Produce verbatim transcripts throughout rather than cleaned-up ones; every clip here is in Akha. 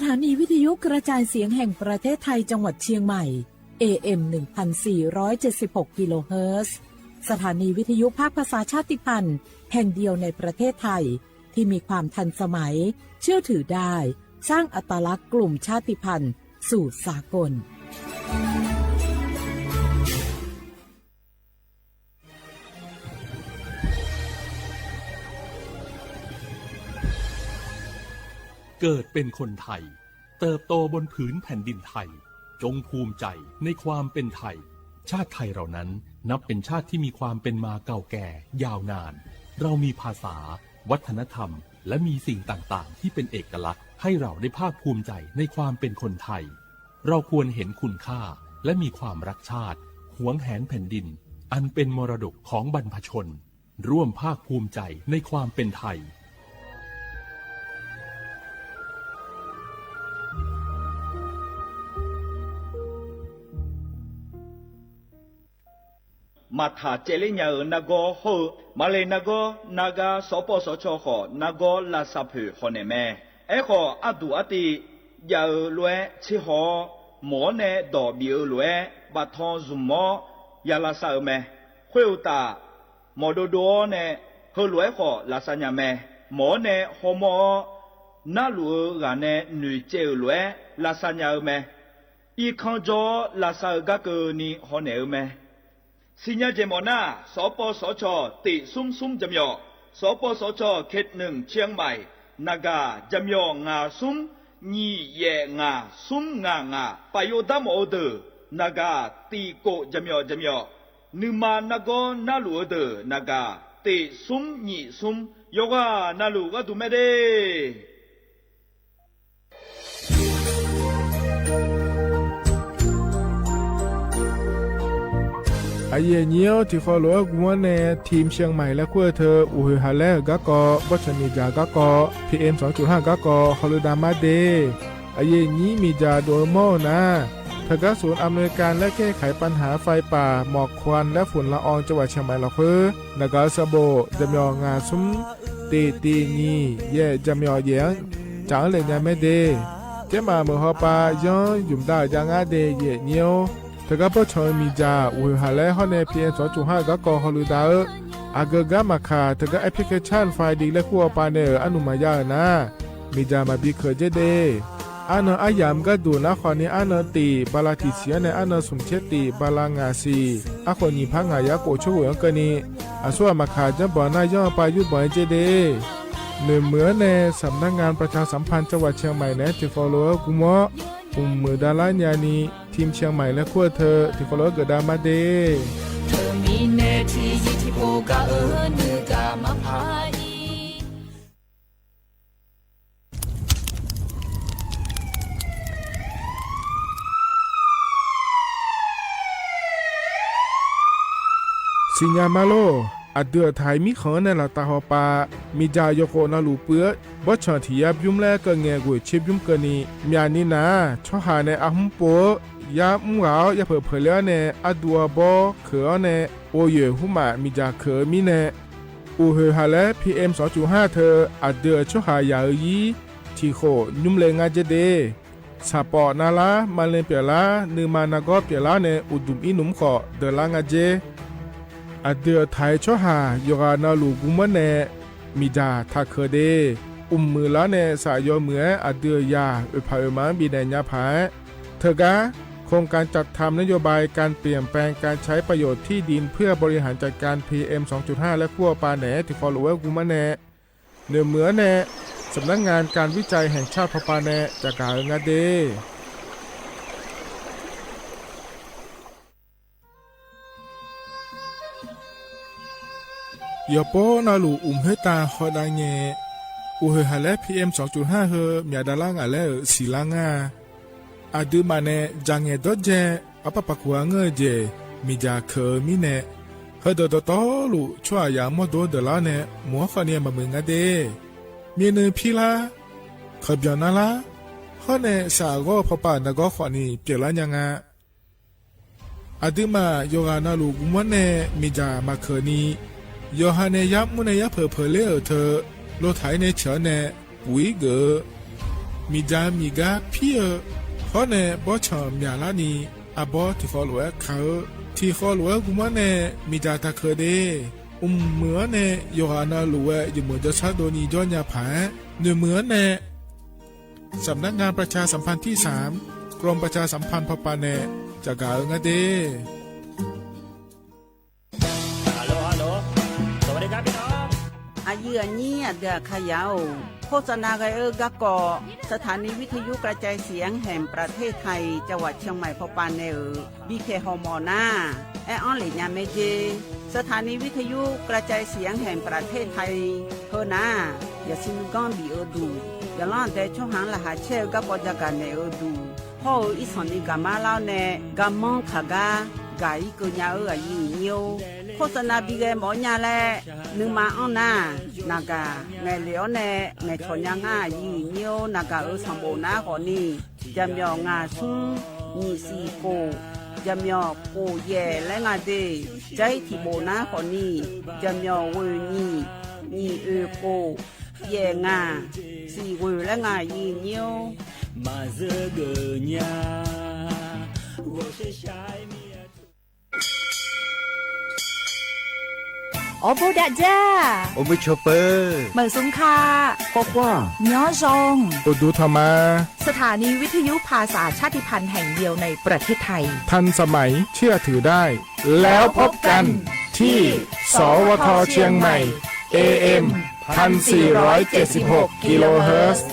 สถานีวิทยุกระจายเสียงแห่งประเทศไทยจังหวัดเชียงใหม่ เอเอ็ม หนึ่งพันสี่ร้อยเจ็ดสิบหกกิโลเฮิรตซ์ สถานีวิทยุภาคภาษาชาติพันธุ์แห่งเดียวในประเทศไทย ที่มีความทันสมัย เชื่อถือได้ สร้างอัตลักษณ์กลุ่มชาติพันธุ์สู่สากล เกิดเป็นคนไทย เติบโตบนผืนแผ่นดินไทย จงภูมิใจในความเป็นไทย ชาติไทยเรานั้นนับเป็นชาติที่มีความเป็นมาเก่าแก่ยาวนาน เรามีภาษา วัฒนธรรม และมีสิ่งต่างๆ ที่เป็นเอกลักษณ์ ให้เราได้ภาคภูมิใจในความเป็นคนไทย เราควรเห็นคุณค่า และมีความรักชาติ หวงแหนแผ่นดิน อันเป็นมรดกของบรรพชน ร่วมภาคภูมิใจในความเป็นไทย Maqtaq caevler nya-euq nargawr hawr-eu, maqle nargawr nargar sawqpawv sawqcaw khawf nargawr lavsav poeq hawnaeq mae. Aerkhawf, arduq artiv jav-eu lof-aer tserhaw-awr, mawq-awr nae dawq bif-eu lof-aer baftan zmq-awr ya lavsav-eu mae. Khoeruqtaf, mawq dovdov-awr nae heulof-aer khawf lavsav nya mae. Mawq-awr nae hawmawr-awr, narluf-eu ghaq nae noeqcaev-euq lof-aer lavsav nya-eu mae. Irkanr jawr-awr lavsav-eu gar keuvni hawnaeq-eu mae. Siqnya jeq mawf nar, sawqpawv sawqcawq tiq smr smr jaqmyawf, sawqpawv sawqcawq เขตหนึ่ง เชียงใหม่ naqgaq jaqmyawf ngaq smr nyiq yaef ngaq smr ngaq ngaq, paf yov darmawf-eu deuq naqgaq tiq kof jaqmyawf jaqmyawf, nuima nargawr narluf-eu deuq naqgaq tiq smr nyiq smr, yawqghaq navluf gharduq mae de. Aqyuif aqnyir-awr, tiqkhawf lof-aer guvmanr nae ทีมเชียงใหม่ laer kur-eu teu uqhoeq haq laer-euq garkawv, bawrtsanq miqdzaq garkawv, PM สองจุดห้า garkawv hawlui dav mar de. Aqyuif aqnyir miqdzaq dov-eu mawr-eu nar, teugar ศูนย์อำนวยการและแก้ไขปัญหาไฟป่า หมอกควันและฝุ่นละออง จังหวัดเชียงใหม่ lafkhoer naqgaq-eu sanqbof jaqmyawf ngaq smr tiq tiq nyiq yaef jaqmyawf yaef-anr caf-anr laeq nya mae de. Jaermaf meuq hawpav yanr zmq dav-euq jav ngar de yaef nyir-awr, teugar bawrtsanq-eu miqdzaq uqhoeq haq laer hawr nae PM สองจุดห้า garkawv hawlui dav-eu, aqgeu gar maqkaq teugar application ไฟล์ดี laer kur hawpav nae-euq arnmq maqya-euq nar, miqdzaq maqbi keuq dzer de. Arnan aryamq gharduq nar khawfni arnan tiq bala tiq siq-anr nae arnan smq tser tiq bala ngaq siq, arkhof nyiq par ngaq yar khof coer ghoeq-anr keuvni, aqsur ghaq maqkaq janrbanq nar yanr-eu pav yurbanq-aer dzer de. Noeqmuiq-anr nae สำนักงานประชาสัมพันธ์จังหวัดเชียงใหม่ naeq-aer tiqkhawf lof-aer guvmanr, mqmuiq davlar nyani ทีมเชียงใหม่ laer kur-eu teu tiqkhawf lof-aer geufdav mar de. Teumirnae tiqzir tiqpov gaq-eu nuigaq maqpar-ir. Siqnya ma lor. Aqdui aqtaq-iq mirkhanq-anr nae laftav hawpav, miqdzaq yawkhof navluf puiv-eu bawrtsanq tiq yar bymr laer keuv ngae ghoeq tser bymr keuvni, myaqni nar-aq, tsawrhaq nae arhmr pov-eu yar mr ghaq-awr yapeuq peuqle-awr nae arduv arbawr keuq-awr nae, ghovyoeq hmrmaf miqdzaq keuq-eu mirnae, uqhoeq haq laer PM สองจุดห้า teu aqdui-euq tsawrhaq yaq-eu ir tiq khof nymr le ngar dzer de. Saqpawf navlar, maqle pyeuflar, nuima nargawr pyeuflar nae uqduq ir nmr khawf deuqlar nga dzer. Aqdui aqtaq-iq tsawrhaq yawqghaq navluf guvmanr nae miqdzaq taqkeuq de. Mqmuiq lar nae saf yawmuiq-aer aqdui-euq yaq oeqpaq oeqma-anr bifnaeq nya paq-aer, teugar โครงการจัดทำนโยบายการเปลี่ยนแปลงการใช้ประโยชน์ที่ดินเพื่อบริหารจัดการ PM สองจุดห้า laer kur hawpav naeq-aer tiqkhawf lof-aer guvmanr nae, noeqmuiq-anr nae สำนักงานการวิจัยแห่งชาติ hawpav nae caqgaq-eu ngar de. Yawqpov navluf uqmq khoertav hawdav ngae, uqhoeq haq laer PM สองจุดห้า heu myaq davlar ngaq laer-euq siqlar ngar-a. Aqduimaf nae dzaqngaeq dawrdzae arpar paq kuq-a ngeur-eu jeq miqdzaq keuq-eu mirnae, heudeuq dawqtawvluf tsawrhaq yaq-anr mawrdo-anr deuqlar-awr nae mq-anr khawfni maqmuiq ngar de. Myavnuiv pirlar, kaqbyanq narlar, hawr nae saf ghawr-eu pawpav nargawr khawfni pyeuflar nya nga. Aqduimaf yawqghaq navluf guvmanr nae miqdzaq maqkeuq ni, yawqha nae yar mr nae yar peuq peuq ler-euq teu, lotaq-ir nae ciq-awr nae puq-ir geuf-eu Miqdzaq miqgar pir-eu hawr nae bawrtsanq myaqlar ni, arbawr tiqkhawv lof-aer kaq-eu, tiqkhawv lof-aer gmr-anr nae miqdzaq taqkeuq de. Mqmuiq-anr nae yawqghaq navluf-aer yawmuiq jawrshar dov ni jawr nya paq-aer, noeqmuiq-anr nae สำนักงานประชาสัมพันธ์ที่สาม กรมประชาสัมพันธ์พป.nae caqgaq-eu nga de. Aqyuif aqnyir aqdui aqkaqyaq-or, โฆษณา ghae-eu garkawv สถานีวิทยุกระจายเสียงแห่งประเทศไทย จังหวัดเชียงใหม่ พป.nae-euq bipyaeq hawmawf nar, aer-anr lef nya mae jer. สถานีวิทยุกระจายเสียงแห่งประเทศไทย heu nar-aq, yasiq nuiganr bif-eu duq, yaqlanr aqdae tsawrhaq-anr laqkhaq caer-eu garkawv jagaq naeq-eu duq, hawr-eu irsanq ni gaqmar lar-awr nae garmanr kaq gar gaq-ir keuv nya-eu aqyuif aqnyir-or, โฆษณา bighae mawf-awr nya laer nuima anr nar, naqgaq ngaeqlef-awr nae ngaeqcawq nya ngar aqyuif aqnyir-or, naqgaq-euq sanqbof nar khawfni, jaqmyawf ngaq smr nyiq siq khof, jaqmyawf khof yaef laer nga de. Jair tiqbof nar khawfni, jaqmyawf ghoeq nyiq, nyiq oeq khof, yaef ngaq, siq ghoeq laer nga aqyuif aqnyir-or. Maqzeur geuf nya, ghawqshaq shaq-aer mir-a. Awrbo dav dzar, awqmeuq cawq peuq, meuq smq ka, khawr khar, nyanr zaw, uqduq tanqma. สถานีวิทยุภาษาชาติพันธุ์แห่งเดียวในประเทศไทย ทันสมัย เชื่อถือได้ แล้วพบกันที่ สวท เชียงใหม่ เอเอ็ม พันสี่ร้อยเจ็ดสิบหก กิโลเฮิรตซ์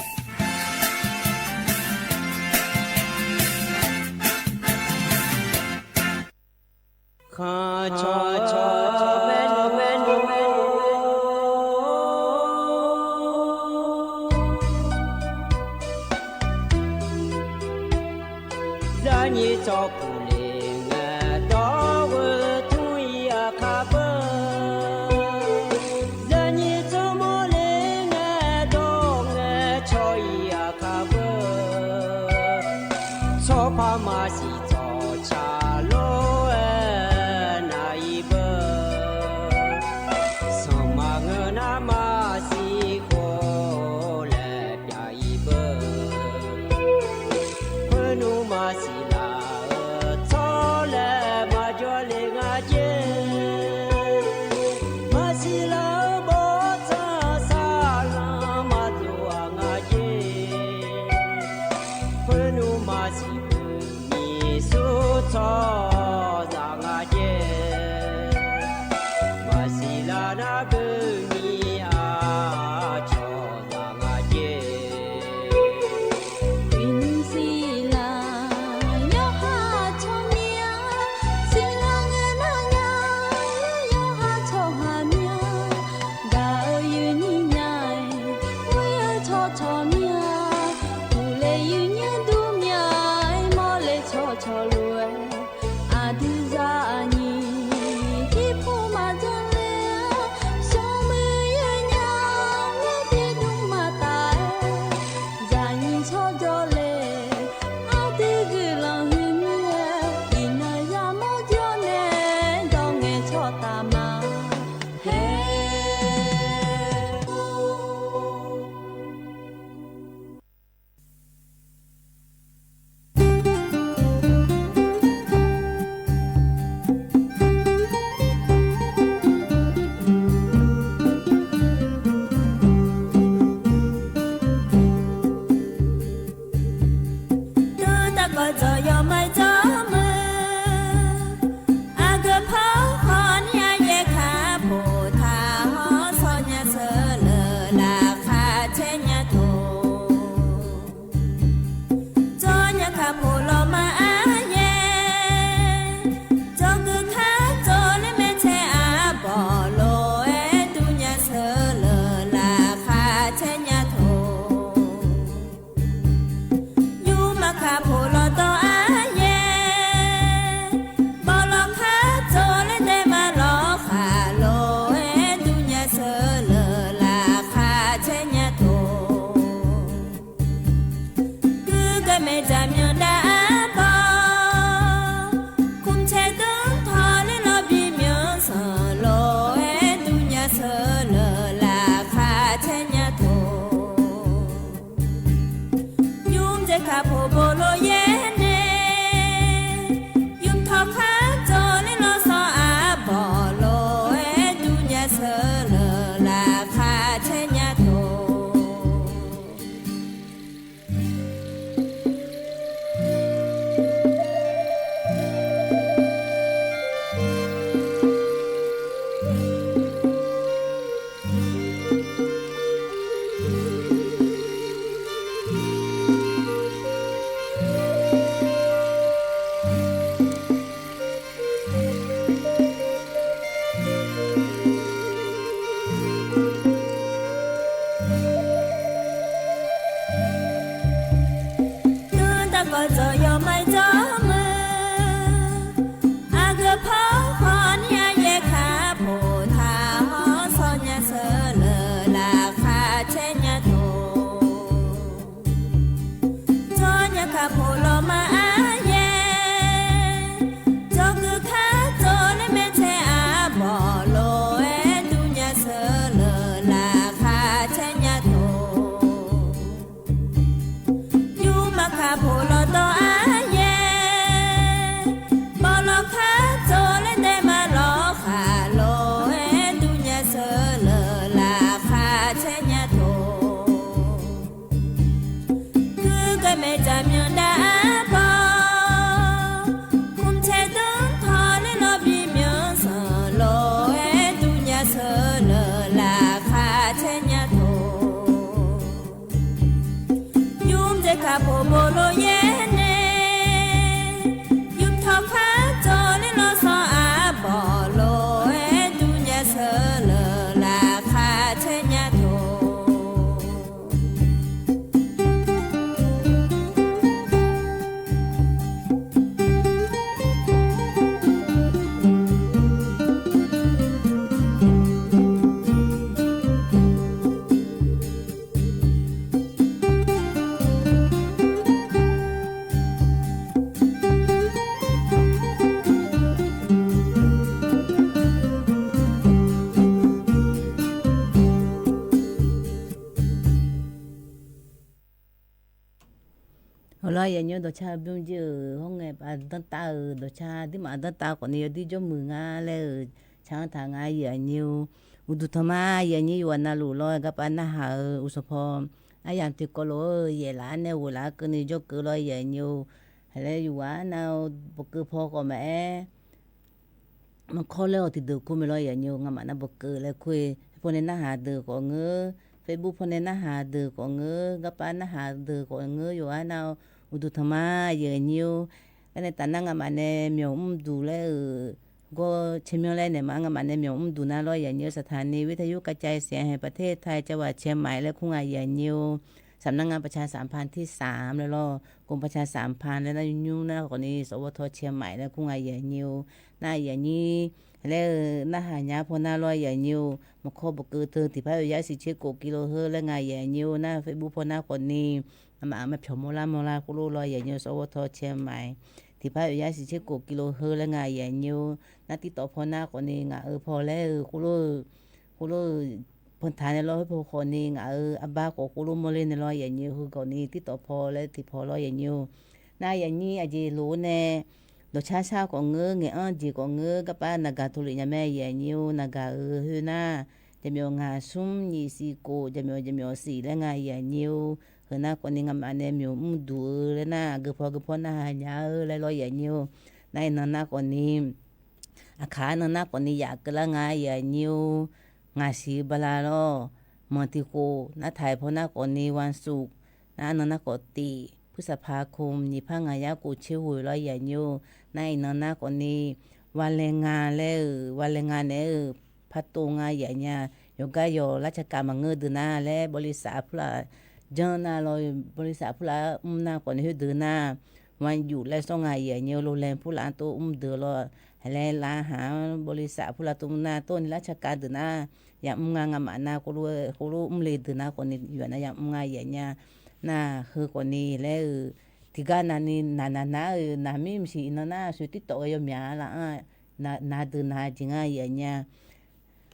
Khanq cawq cawq maernmr maernmr, zarnyir tsawrpuq le ngae dawr-eu tmr-ir aqkar beu, zarnyir tsawrmawr le ngae dawr ngae caw-ir aqkar beu, tsawrpar maqsiq tsawrca lof-aer nav-ir beu, sanqma ngeur nar maqsiq khof laer pyav-ir beu, khoernmr maqsiq laf-eu tsawrlaer maqjawr le nga jer, maqsiq laf-eu bawrtsanq saqlanq maqdov-aq nga jer, khoernmr maqsiq beu nyiq sur tsawrhaqzaq nga jer, maqsiq laf nar beu nyiq-aq tsawrhaqzaq nga jer. Uiqnymr siqlaq yawqha tsawrmyanr, siqlaq ngae nar nya yawqha tsawrhaq myanr, gaq-eu yuifnyir nya-aer, ghoer-eu tsawrcawq myanr, uqle yuifnyir dur myanr-aer, mawrle tsawrcawq lof-aer, aqdui zaqnyiq irpov maqdzanr ler-a, Lar yaqnyir dawqcar bymr jir-euq hawr ngae, aqdanr tav-euq dawqcar dirmaf aqdanr tav khawfni yawdir jawrmuiq nga laer-euq tsaq-anr taq nga yaqnyir-or. Uqduq tanqma yaqnyir yawqghaq navluf lawr-aer garpav narhaq-euq uqsanq paw aryamq tiqkawv lof-aer yaeqlaf-aer nae ghoeqlaf-aer keuvni jawrkeuv lawr yaqnyir-or. Haqlaer yawqghaq nav-eu bawqkeuv paw khawf maqaer, maqkawr laer-awq tiqdeuq kur mae lawr yaqnyir-or. Ngamaf nar bawqkeuv laer kur-e. Paw nae narhaq deuq khawf ngeur, Facebook paw nae narhaq deuq khawf ngeur, garpav narhaq deuq khawf ngeur, yawqghaq nav-eu uqduq tanqma yaqnyir-or. Garnae taf nar ngamaf nae myawq mrduq laer-euq gawr caermyanr laer naeq ma. Ngamaf nae myawq mrduq nar lawr yaqnyir-or, สถานีวิทยุกระจายเสียงแห่งประเทศไทย จังหวัดเชียงใหม่ laer kur nga yaqnyir-or. สำนักงานประชาสัมพันธ์ที่สาม laer lawr, กรมประชาสัมพันธ์ laer nar nymr nar khawfni สวท. เชียงใหม่ laer kur nga yaqnyir-or. Nar yaqnyir laer-eu narhaq nya paw nar lawr yaqnyir-or. Maqkawr bawqkeuv teu tiqpar oeq yar siq tser kof กิโลเฮิรตซ์ laer nga yaqnyir-or. Nar Facebook paw nar khawfni ngamaf-euq maqpyawq mawrlar mawrlar khoerlof lawr yaqnyir-or, สวท. เชียงใหม่ tiqpar oeq yar siq tser kof กิโลเฮิรตซ์ laer nga yaqnyir-or. Nar TikTok paw nar khawfni ngaq-euq paw laer-eu khoerlof-eu, khoerlof-eu panqtaq nae lawr khoer paw khawfni ngaq-euq arbar khawf khoerlof mawrler nae lawr yaqnyir-or. Heugawqni TikTok paw laer tiqpaw lawr yaqnyir-or. Nar yaqnyir aqjeq lof-aer nae dawqcar shar khawf ngeur, ngaeq-anr jeq khawf ngeur, garpav naqgaq tov lef nya mae yaqnyir-or. Naqgaq-euq khoer nar, jaqmyawf ngaq smr nyiq siq kof, jaqmyawf jaqmyawf siq laer nga yaqnyir-or. Heu nar khawfni ngamaf nae myawq mrduq-eu laer nar, aqgeu paw geu paw narhaq nya-eu laer lawr yaqnyir-or. Nar iqnan nar khawfni, aqkaq arnan nar khawfni yaf keuvlar nga yaqnyir-or. Ngaq siq-eu bala lawr, manq tiq khof nar taq-euq paw nar khawfni วันศุกร์ nar, arnan nar khawf tiq, พฤษภาคม nyiq par ngaq yar kof tser ghoeq lawr yaqnyir-or. Nar iqnan nar khawfni วันแรงงาน laer-euq, วันแรงงาน naeq-euq partov nga yaqnya. Yawqgar yawq larcaqkav maqngeur deuq nar laer บริษัท aqpurlaf janr nar lawr, บริษัท aqpurlaf-anr mr nar khawfni khoerdeuq nar, วันหยุด laer sawr nga yaqnyir-or. โรงแรม aqpurlaf-anr tov mr deuq lawr, haqlaer lavhaq-anr บริษัท aqpurlaf tov mr nar, tov ni larcaqkav deuq nar yamr nga. Ngamaf nar khoerlof mr le deuq nar khawfni yawqha nar yamr nga yaqnya. Nar heu khawfni laer-euq tiqgar navni naq naq nar-euq naqmir maqsiq iqnan nar, soeq tirtawf ghae yawmyaq laf-anr naq deuq naq jeq nga yaqnya.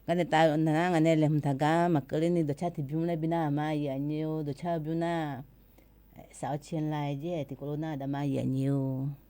Garnae taf-eu nar ngaq nae laeqhmq taq gar maqkeuv ler ni dawqcar tiqbymr laer bi nar-aq ma yaqnyir-or. Dawqcar-eu bymr nar, สาวเชียงราย jeq tiqkawv lof nar daqma yaqnyir-or.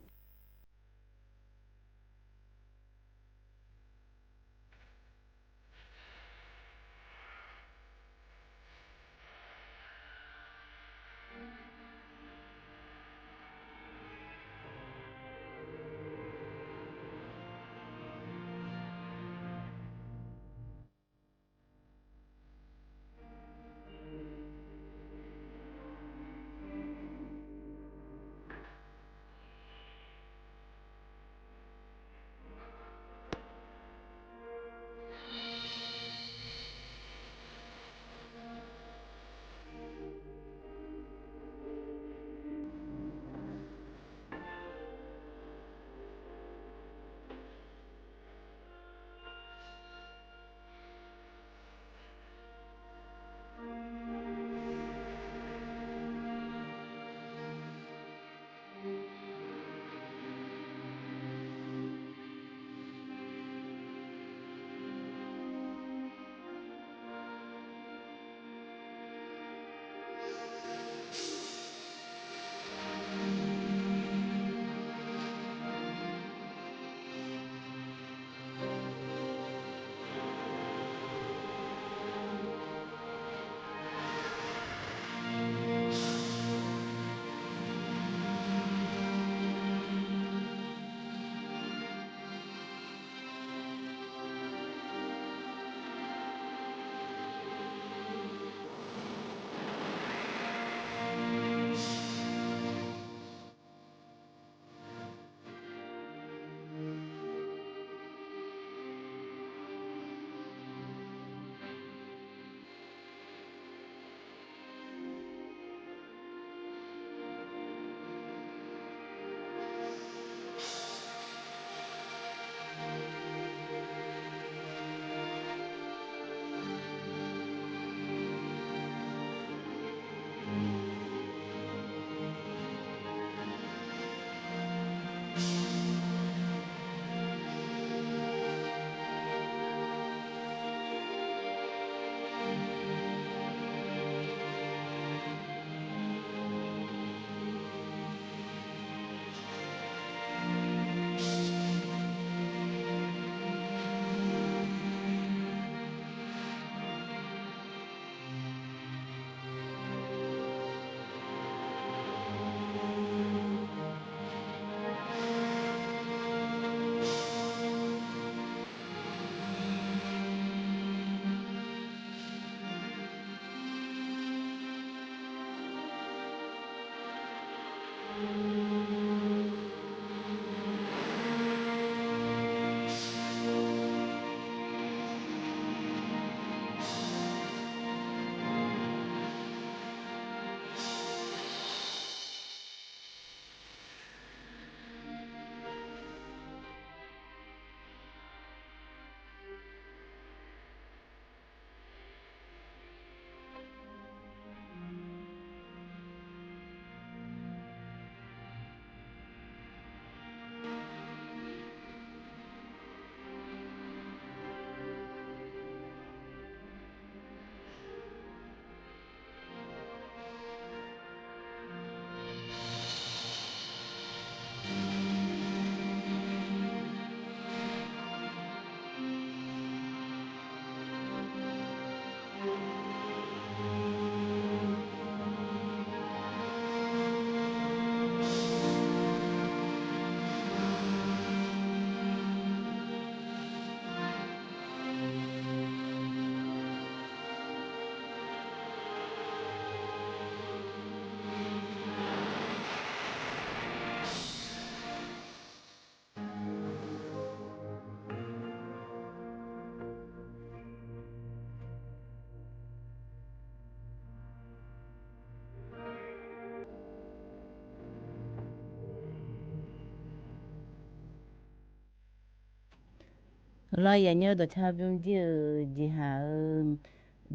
Lawr, aqyuif aqnyir-eu dawqcar bymr jir-euq jeqhaq-eu,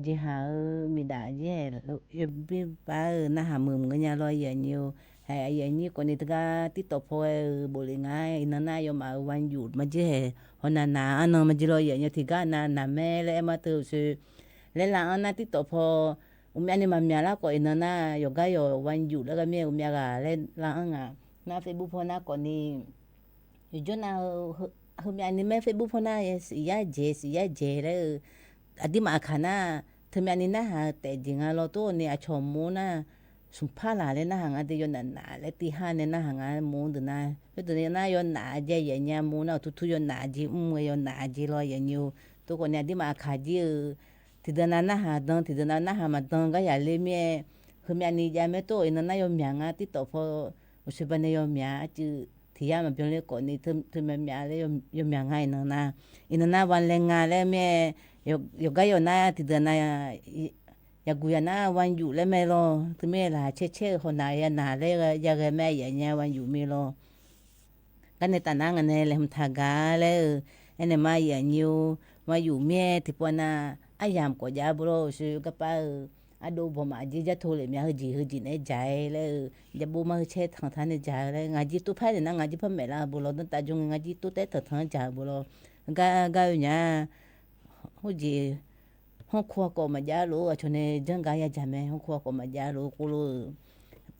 jeqhaq-eu miqdaf jir-aer, yawbir bar-euq narhaq muiq mq ngeur nya lawr, aqyuif aqnyir-eu. Hae, aqyuif aqnyir khawfni teugar TikTok paw ghae-euq bofle nga, iqnan nar yawmaf-euq วันหยุด maqjir hae, hawnar nar arnan maqjir lawr, aqyuif aqnyir tiqgar nav naqmaer laer aer ma teu-eu sher. Laer lar-anr nar TikTok paw uqmyav ni maqmyaq lar khawf, iqnan nar yawqgar yawq วันหยุด laer ghae mir-aer uqmyav ghaq laer lar-anr nga. Nar Facebook paw nar khawfni yawqjawr nav-eu, heumyav ni maer Facebook paw nar siqyar jaeq siqyar jaeq laer-eu, aqdirmaf aqkaq nar, teumyav ni narhaq-eu taef jeq nga lawr, tov ni aqcawq mov nar, smqpar laq laer narhaq nga de, yawnaf naf laer tirhar nae narhaq nga mov deuq nar, khoerdeuq nar yawnaf jae, aqyuif aqnyir mov nar uqtur tur yawnaf jeq mr-eu yawnaf jeq lawr, aqyuif aqnyir-eu. Tov khawfni aqdirmaf aqkaq jir-eu, tiqdeuq nav narhaq dan, tiqdeuq nav narhaq maqdan gar yaqler mir-aer, heumyav ni jav maer tov, iqnan nar yawmyaq nga TikTok paw, uqshoe baqdanae yawmyaq arcuiv tiqyar maqbyan ler khawfni teumyav myaq laer yawmyaq nga iqnan nar. Iqnan nar วันแรงงาน laer mir-aer, yawqgar yawq nar tiqdeuq nav yaqguq yaq nar วันหยุด laer mae lawr, teumirnae laqkhaq caer caer-eu hawnar yanaq laer yaghae mae, aqyuif aqnyir วันหยุด mir lawr. Garnae taf nar ngaq nae laeqhmq taq gaq laer-eu, aernaeq ma aqyuif aqnyir-or, วันหยุด mir-aer tiqpov nav aryamq khawf jav-eu bo lawr, uqshoe garpav-eu ardov bawqmaf jir jarto lef mya heujeq heujeq naeq-aer jaq-aer laer-eu, jabov mar heu caer tanq tanq nae jaq-eu laer, ngaq jir tov par naeq nar ngaq jir par maeqlar-eu bo lawr, danrtav jawr ngae ngaq jir tov taer tanq tanq-anr jaq-eu bo lawr, gar gar-eu nya. Heujeq, hanrkov-a khawf maqjav lof-eu aqcawq nae janr gar yajaq mae, hanrkov-a khawf maqjav lof-eu khoerlof-eu,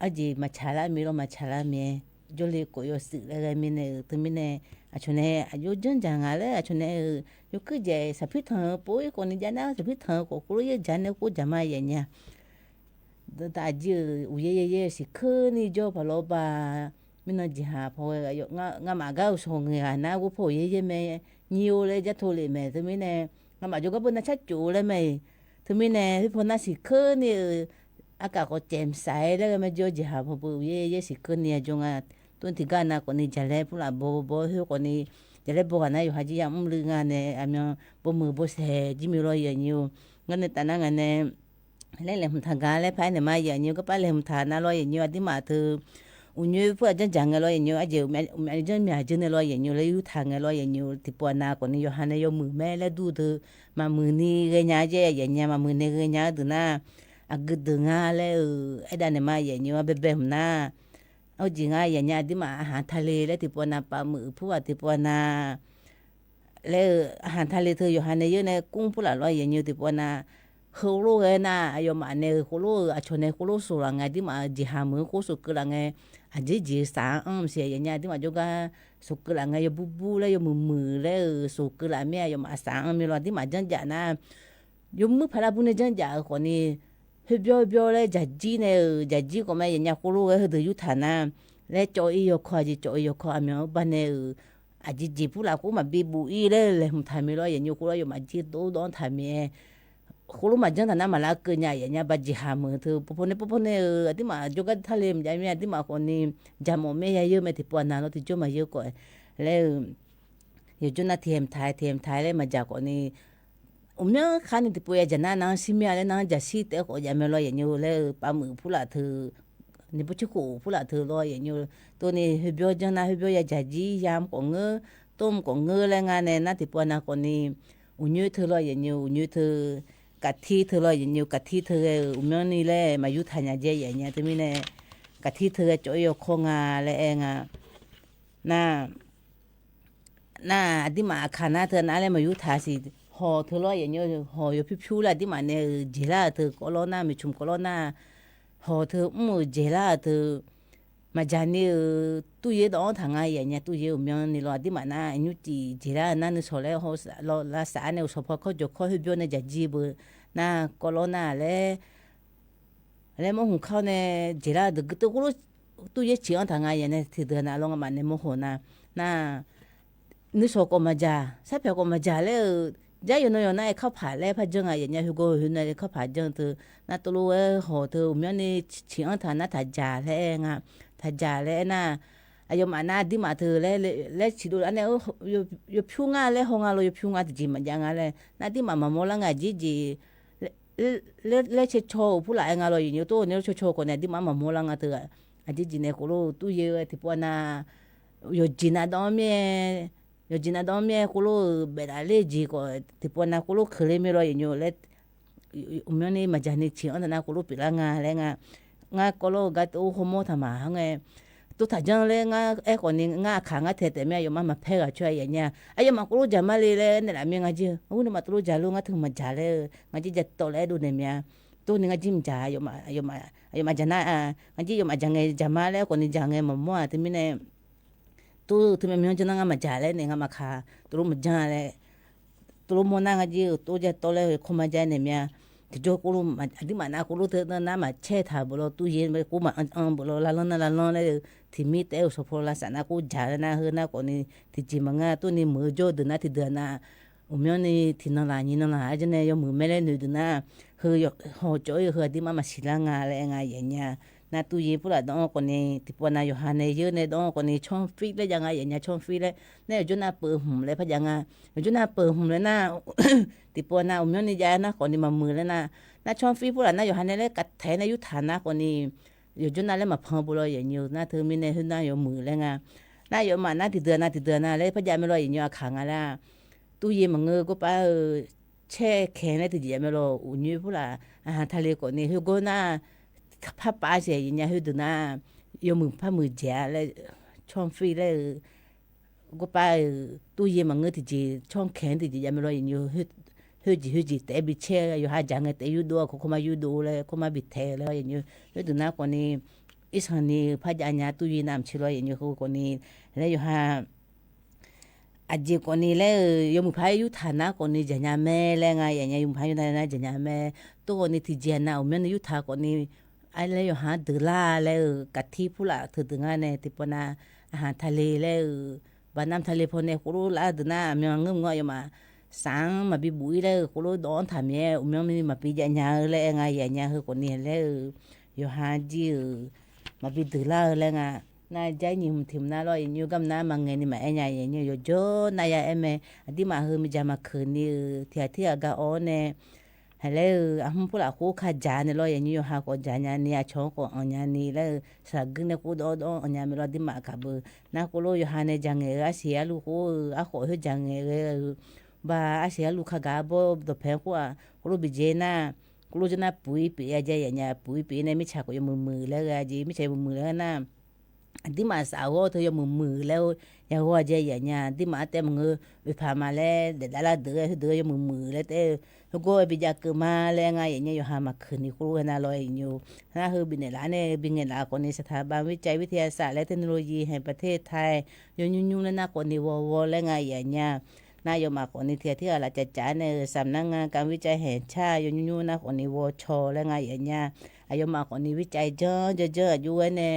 arjeq maqtsaq lar mir lawr, maqtsaq lar mir-aer, jawrle khawf yawshuif laer ghae mirnae-euq teumirnae, aqcawq nae aqjox janr jaq nga laer aqcawq nae-euq yawkuir jaeq saqpir tanq-eu pov-ir khawfni jav nar, saqpir tanq-eu khawf khoerlof yaer jaq nae khoer jaq ma aqyuif aqnyir-a. Dawqtaf jir-euq uqyaer yaer yaer siqkeurni jawr paq lawr ba, mirnan jeqhaq paw ghae, ngamaf gar-euq shawq ngaeq ghaq nar ghov paw uqyaer yaer mae, nyir-or laer jarto lef mae, teumirnae ngamaf jawrgar beu nar carcof-eu laer mae-iq, teumirnae khoerpaw nar siqkeurni-euq aqkaf khawf caemq saq-aer laer ghae mae jawr, jeqhaq paw beu uqyaer yaer siqkeurni-a jawr nga. Tov tiqgar nav khawfni jaqlaer purlaf baw baw khoer khawfni, jaqlaer baw ghaq nar yawqha jir yamr luiv nga nae aqmyan bawmuiq bawsaeq jir mir lawr, aqyuif aqnyir-or. Ngar nae taf nar ngaq nae laer laeqhmq taq gaq laer paraer naeq ma, aqyuif aqnyir garpav laeqhmq taq nar lawr, aqyuif aqnyir aqdirmaf teu uqnyoer pur-aq janr jaq ngae lawr, aqyuif aqnyir aqjeq uqmyav ni janr myav jeur nae lawr, aqyuif aqnyir laer yurtaq ngae lawr, aqyuif aqnyir tiqpov nav khawfni yawqha nae yawmuiq mae laer dur-eu deuq, maqmuiq ni ghaenya jaer, aqyuif aqnyir maqmuiq nae ghaenya-eu deuq nar, aqgeu deuq nga laer-euq aerdav naeq ma, aqyuif aqnyir-a baebae hmq nar, arjeq nga aqyuif aqnyir aqdirmaf aqhaq tale laer tiqpov nav pavmuiq pur-aq tiqpov nav laer-eu, aqhaq tale teu yawqha nae yeur nae kur purlaf lawr, aqyuif aqnyir tiqpov nav, heulof ghae nar aqyawfmaf nae-eu khoerlof-eu aqcawq nae khoerlof soq laf ngae, aqdirmaf-eu jeqhaq meuq-anr khoer soq keuv laf ngae, aqjeq jeq saf-anr maqsiq, aqyuif aqnyir aqdirmaf jawrgar soq keuv laf ngae, yawbur bur laer yawmuiq muiq laer-euq soq keuv laf mir-a, aqyawfmaf saf-anr mir lawr, aqdirmaf janr jaf nar, yawmuiq paq lar bur nae janr jaf-euq khawfni, khoerbyawr byawr laer jaqjir nae-euq jaqjir khawf ma, aqyuif aqnyir khoerlof ghae heudeuq yurtaq nar, laer cawv-ir yawkawr, aqjeq cawv-ir yawkawr aqmyan-anr banae-euq, aqjeq jeq purlaf khoer maqbi buf-ir laer laeqhmq taq mir lawr, aqyuif aqnyir khoerlof yawmaf jir dov dov-anr taq mir-aer, khoerlof maqjanr taq nar maqlar keuv nya, aqyuif aqnyir ba jeqhaq meuq teu pawpaw nae pawpaw nae-euq aqdirmaf jawrgar tale maqjav mir, aqdirmaf khawfni jaqmawf mir yayeur mae, tiqpov nav lawr tiqjawr maqyeur khawf laer-eu, yawqjawr nar tiqhaemq taq-aer tiqhaemq taq-aer laer maqjaq khawfni, uqmyanr kharni tiqpov yajaq nar nar-anr shir mir-a laer nar-anr jaqshir taef-aer khawf jav mae lawr, aqyuif aqnyir laer-eu pavmuiq purlaf teu, niqpur cirkhof purlaf teu lawr, aqyuif aqnyir tov ni khoerbyawr janr nar khoerbyawr yajaq jir yamq khawf ngeur, tov mq khawf ngeur laer nga nae nar tiqpov nav khawfni, uqnyoer teu lawr, aqyuif aqnyir uqnyoer teu, kaqtir teu lawr, aqyuif aqnyir kaqtir teu ghae-euq uqmyanr ni laer maqyurtaq nya jaer, aqyuif aqnyir teumirnae, kaqtir teu ghae cawv-ir yawkawr nga laer aer nga. Nar nar aqdirmaf aqkaq nar teu nar laer maqyurtaq siq, hawq teu lawr, aqyuif aqnyir hawq yawpyur pyur laer aqdirmaf nae-euq jeqlar-euq teu kawvlawr nar, miqcmq kawvlawr nar, hawq teu mr-euq jeqlar-euq teu, maqjaq ni-euq turyaer dawv-anr taq nga, aqyuif aqnyir turyaer uqmyanr ni lawr, aqdirmaf nar nymrcif jeqlar-euq nar nuishawq laer haw lavsaf-ar nae uqshawq paw kawr jawq kawr khoerbyawr nae jaqjir beu nar kawvlawr nar laer laer mawrhmq kawr nae jeqlar-euq deuq gui teu khoerlof turyaer ciq-anr taq nga, aqyuif aqnyir tiqdeuq nav lawr ngamaf nae mawrhaw nar, nar nuishawq khawf maqjaq, sarpyaeq khawf maqjaq laer-euq, jar yawqnan yawq nar-aer kawrpaq laer par janr nga, aqyuif aqnyir heugar heu nae kawrpaq janr teu, nar tov lof-aer hawq teu uqmyanr ni ciq-anr taq nar taqjaq laer aer nga, taqjaq laer aer nar, aqyawfmaf nar aqdirmaf teu laer ciqdov lar nae yawpyur ngar laer haw nga lawr, yawpyur ngar tiqjeq maqjav nga laer nar aqdirmaf maqmawr lar nga, aqjeq jeq laer cae caw-euq purlaf-aer nga lawr, aqyuif aqnyir tov ni caw caw khawf nae aqdirmaf maqmawr lar nga teu, aqjeq jeq nae khoerlof turyaer-eu tiqpov nav yawqjeq nav dawv-anr mir-aer yawqjeq nav dawv-anr myaer khoerlof-euq baef laf ler-eu jeq khawf tiqpov nav khoerlof keuvle mir lawr yaeqnymr laer, uqmyanr ni maqjaq ni ciq-anr taq nar khoerlof pyeuflar nga laer nga. Ngar kawv lawr-eu gar tov hawmawr taq maq-anr ngae, tov taq janr laer ngar aerkhawf ni ngar aqkaq ngar taeq taef mir aqyawfmaf maqpaer ghaq coer-a yaeqnya. Aqyawfmaf khoerlof jaq mar le laer naeqlaf mir ngar jir-eu, arhu nawmaf tov lof jaq lof ngar teu maqjaq laer-eu ngar jir ja tawv laer aerdov naeq mya. Tov ni ngar jir maqjaq, aqyawfmaf jaq nar, ngar jir yawfmaf jaq ngae jaq mar laer khawf ni jaq ngae maqmawr-aq teumirnae, tov teu myav myanr janr nar ngar maqjaq laer nae ngar maqkaq tov lof maqjanr laer, tov lof mawr nar ngar jir-eu tov ja tawv laer-eu kawr mar ja naeq mya. Tiqjawr khoerlof aqduimaf nav khoerlof teu nar maqcaer taq beuq lawr, tur yaer khoer maqanr anr beuq lawr, lavlanr nar lavlanr laer-eu tiqmir taef-aer-euq sanqpaq lavsaf nar khoer jaq laer nar heu nar khawf ni tiqjeq maqngeur-a. Tur ni meuq-eu jawr-eu deuq nar tiqdeuq-aq nav, uqmyanr ni tiqnan laf nyiq nan laf-aer janr nae yawmuiq mae laer noeq deuq nar, heu hawcawv-ir-eu heu aqduimaf maqsiq lar nga laer aer nga yaeqnya. Nar tur yaer purlaf dawv-anr khawf ni tiqpov nav yawqha nae yeur nae dawv-anr khawf ni tsawrfir laer jav nga yaeqnya, tsawrfir laer. Nar yawqjawr nav peuq hmq laer par jav nga. Yawqjawr nav peuq hmq laer nar, tiqpov nav uqmyanr ni jav nar khawf ni maqmuiq laer nar, nar tsawrfir purlaf nar yawqha nae laer kavtaeq nae yurtaq nar khawf ni, yawqjawr nav laer maqpan beuq lawr yaeqnymr nar teumirnae khoer nar yawmuiq laer nga. Nar yawfmaf nar tiqdeuq nav tiqdeuq nav laer par jav mae lawr yaeqnymr aqkaq nga lar. Tur yaer maqngeur gorpav-eu caer kaeq laer tiqjeq jav mae lawr uqnyoer purlaf, aqha tale khawf ni khoergawr nar, parpav saeq yaeqnya khoerdeuq nar, yawmuiq par muiq jaeq-a laer, tsawrfir laer-eu gorpav-euq tur yaer maqngeur tiqjeq tsawrkaeq-anr tiqjeq jav mae lawr yaeqnymr, khoerjeq khoerjeq taef-aer bi caer yawqha jaq ngae taef-aer yurdov-a khawf kawrmar yurdov laer kawrmar bi taeq laer yaeqnymr khoerdeuq nar khawf ni, irsanq ni par jav nya tur yaer navmaqtser lawr yaeqnymr heu khawf ni, laer yawqha aqjeq khawf ni laer-eu yawmuiq par yurtaq nar khawf ni jaq nya mae laer nga yaeqnya, yawmuiq par yurtaq nar jaq nya mae. Tov khawf ni tiqjeq nav uqmyanr ni yurtaq khawf ni, laer yawqha-anr deuqlar laer-eu kaqtir purlaf teudeuq ngar nae tiqpov nav, aqha tale laer-eu, baqnam tale pawnae khoerlof lar deuq nar aqmyan ngeur mq ngeur aqyawfmaf saf-anr maqbi buf-ir laer-eu khoerlof dawv-anr taq mir-aer uqmyanr ni maqbi jav nya-eu laer aer nga yaeqnya heu khawf ni laer-eu, yawqha jir-euq maqbi deuqlar-eu laer nga. Nar jar-ir nyiq hmq tiq hmq nar lawr yaeqnymr garma nar maqngaeq ni maqaer nya yaeqnymr yawqjawr nar ya aer mae. Aqduimaf heu miqdzaq maqkeuq ni-euq tiq ghaq tir ghaq gar awr-awr nae, haiq laer-eu arhmr purlaf khoer ka jaq nae lawr yaeqnymr yawqha khawf jaq nya ni aqcawq-anr khawf anq nya ni laer-eu saqguir nae khoer dawv-awr dawv-anr anq nya mae lawr aqduimaf kaq beu. Nar khoerlof yawqha nae jaq ngaeq-eu arsiq arluv khoer-eu arkhawf khoer jaq ngaeq ghae-eu, ba arsiq arluv ka gaq arbawr dawqpae-anr khoer-aq khoerlof bijae nar, khoerlof janr nar puq-ir pyeuf-ir jav yaeqnya, puq-ir pyeuf-ir nae mirtsaq khawf yawmuiq muiq laer ghae jeq, mirtsaq yawmuiq muiq laer ghae nar, aqduimaf saf ghawr teu yawmuiq muiq laer-eu, yaghawr-a jav yaeqnya, aqduimaf-anr taef maqngeur, oeqpaq ma laer daefdav lar deuq-aer khoerdeuq yawmuiq muiq laer taef-aer, khoergawr-aer bi jav keuv ma laer nga yaeqnya, yawqha maqkeuq ni khoerlof ghae nar lawr yaeqnymr. Nar heu bifnaeq laf nae bingaeq laf khawf ni สถาบันวิจัยวิทยาศาสตร์ และเทคโนโลยีแห่งประเทศไทย yawnymr nymr laer nar khawf ni ghawrghawr laer nga yaeqnya. Nar yawfmaf khawf ni tiq ghaq tir ghaq laf caf caf nae-euq สำนักงานการวิจัยแห่งชาติ yawnymr nymr nar khawf ni ghawrcaw laer nga yaeqnya. Aqyawfmaf khawf ni วิจัย janr janr janr aqjox ghae nae,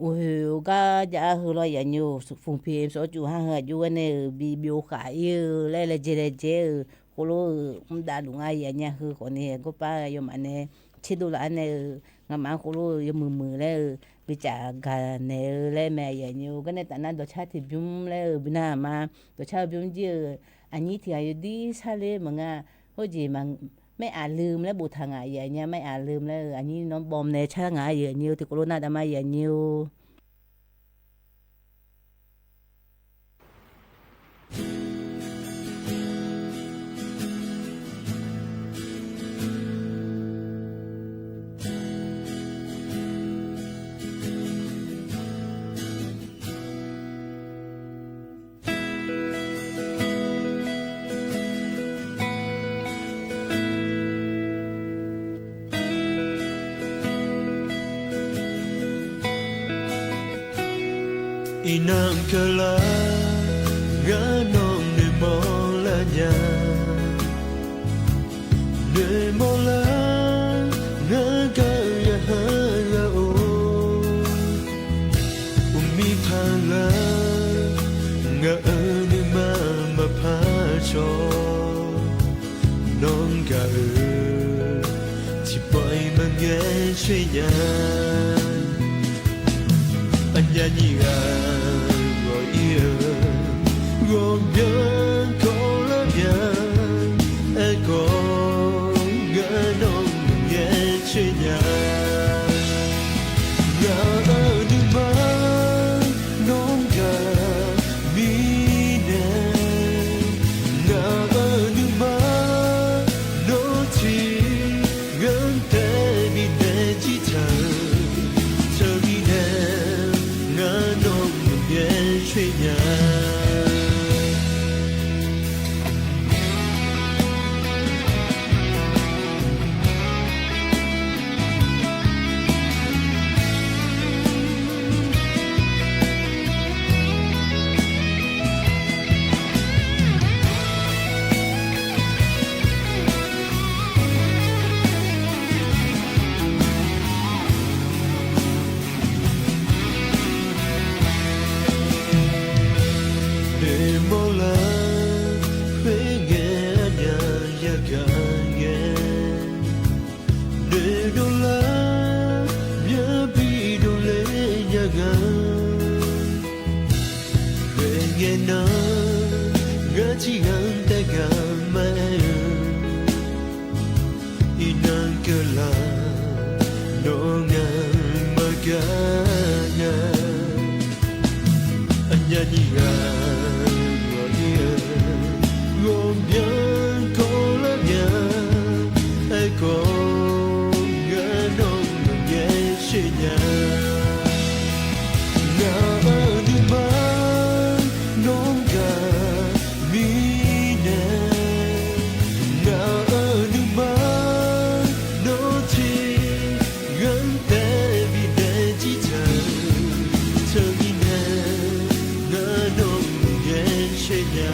uqhoeq gar jav-ar heu lawr yaeqnya, ฝุ่น PM สองจุดห้า heu aqjox ghae nae-euq bi byov khaf-ir-eu laer laejae laejae-euq khoerlof-euq mr davluf nga yaeqnya, heu khawf ni gorpav yawfmaf nae tserdov laf-ar nae-euq ngamaf-anr khoerlof-eu yawmuiq muiq laer-eu bi caf gaq naeq-eu laer mae yaeqnya. Gar nae taf nar dawqcar tiqbymr laer-euq bi nar-aq ma, dawqcar-eu bymr jir-euq aqnyir tiq ghaq yawdir sharler maqnga, khoerjeq maer aqlum laer boftaq ngaq yaeqnya, maer aqlum laer-euq aqnyir nawr bawm nae car ngaq-a yaeqnya, tiqkawv lof nar dav ma yaeqnya-or. Iqnan keuvlar ngar nawq noeqmawf lar nya, noeqmawf lar ngar gaq-eu yaqhar lar-or, uqmir paq lar ngaq-euq nuima maqpar cawq, nawr gaq-eu tiqpawf-iq maqngae coer nya. Aqnyaf nyiq ghaq ghawq-ir-eu ghawqmyanr kawvlar nya, aerkhawf ngar nawq maqngae coer nya. Ngaq-euq nuima nawr gaq mir Gaq ngae, noeqdov lar, myavbi dovle nya nga. Ghae ngae nan, ngar tiqghaq-anr taef gaq ma-aer-eu, iqnan keuvlaf, nawr ngaq maqgaq nya. Aqnyaf nyiq ghaq ghawq-ir-eu, ghawqmyanr kawvlar nya. Aerkhawf, ngar nawq-anr maqngaer sheuq nya. Ngaq-euq nuima nawr gaq mirnae, ngaq-euq nuima nawr tiq ghaq-anr taef bifnaeq jir taq-eu teumirnae, ngar nawq-anr maqngaer sheuq nya.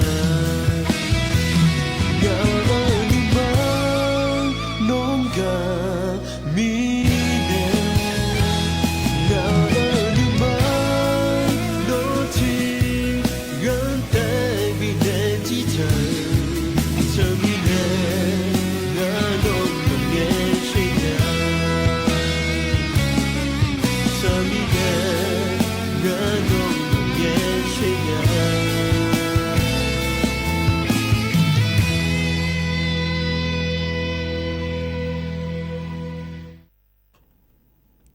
Ngaq-euq nuima nawr gaq mirnae, ngaq-euq nuima nawr tiq ghaq-anr taef bifnaeq jir taq-eu teumirnae, ngar nawq-anr maqngaer sheuq nya. Teumirnae, ngar nawq-anr maqngaer sheuq nya.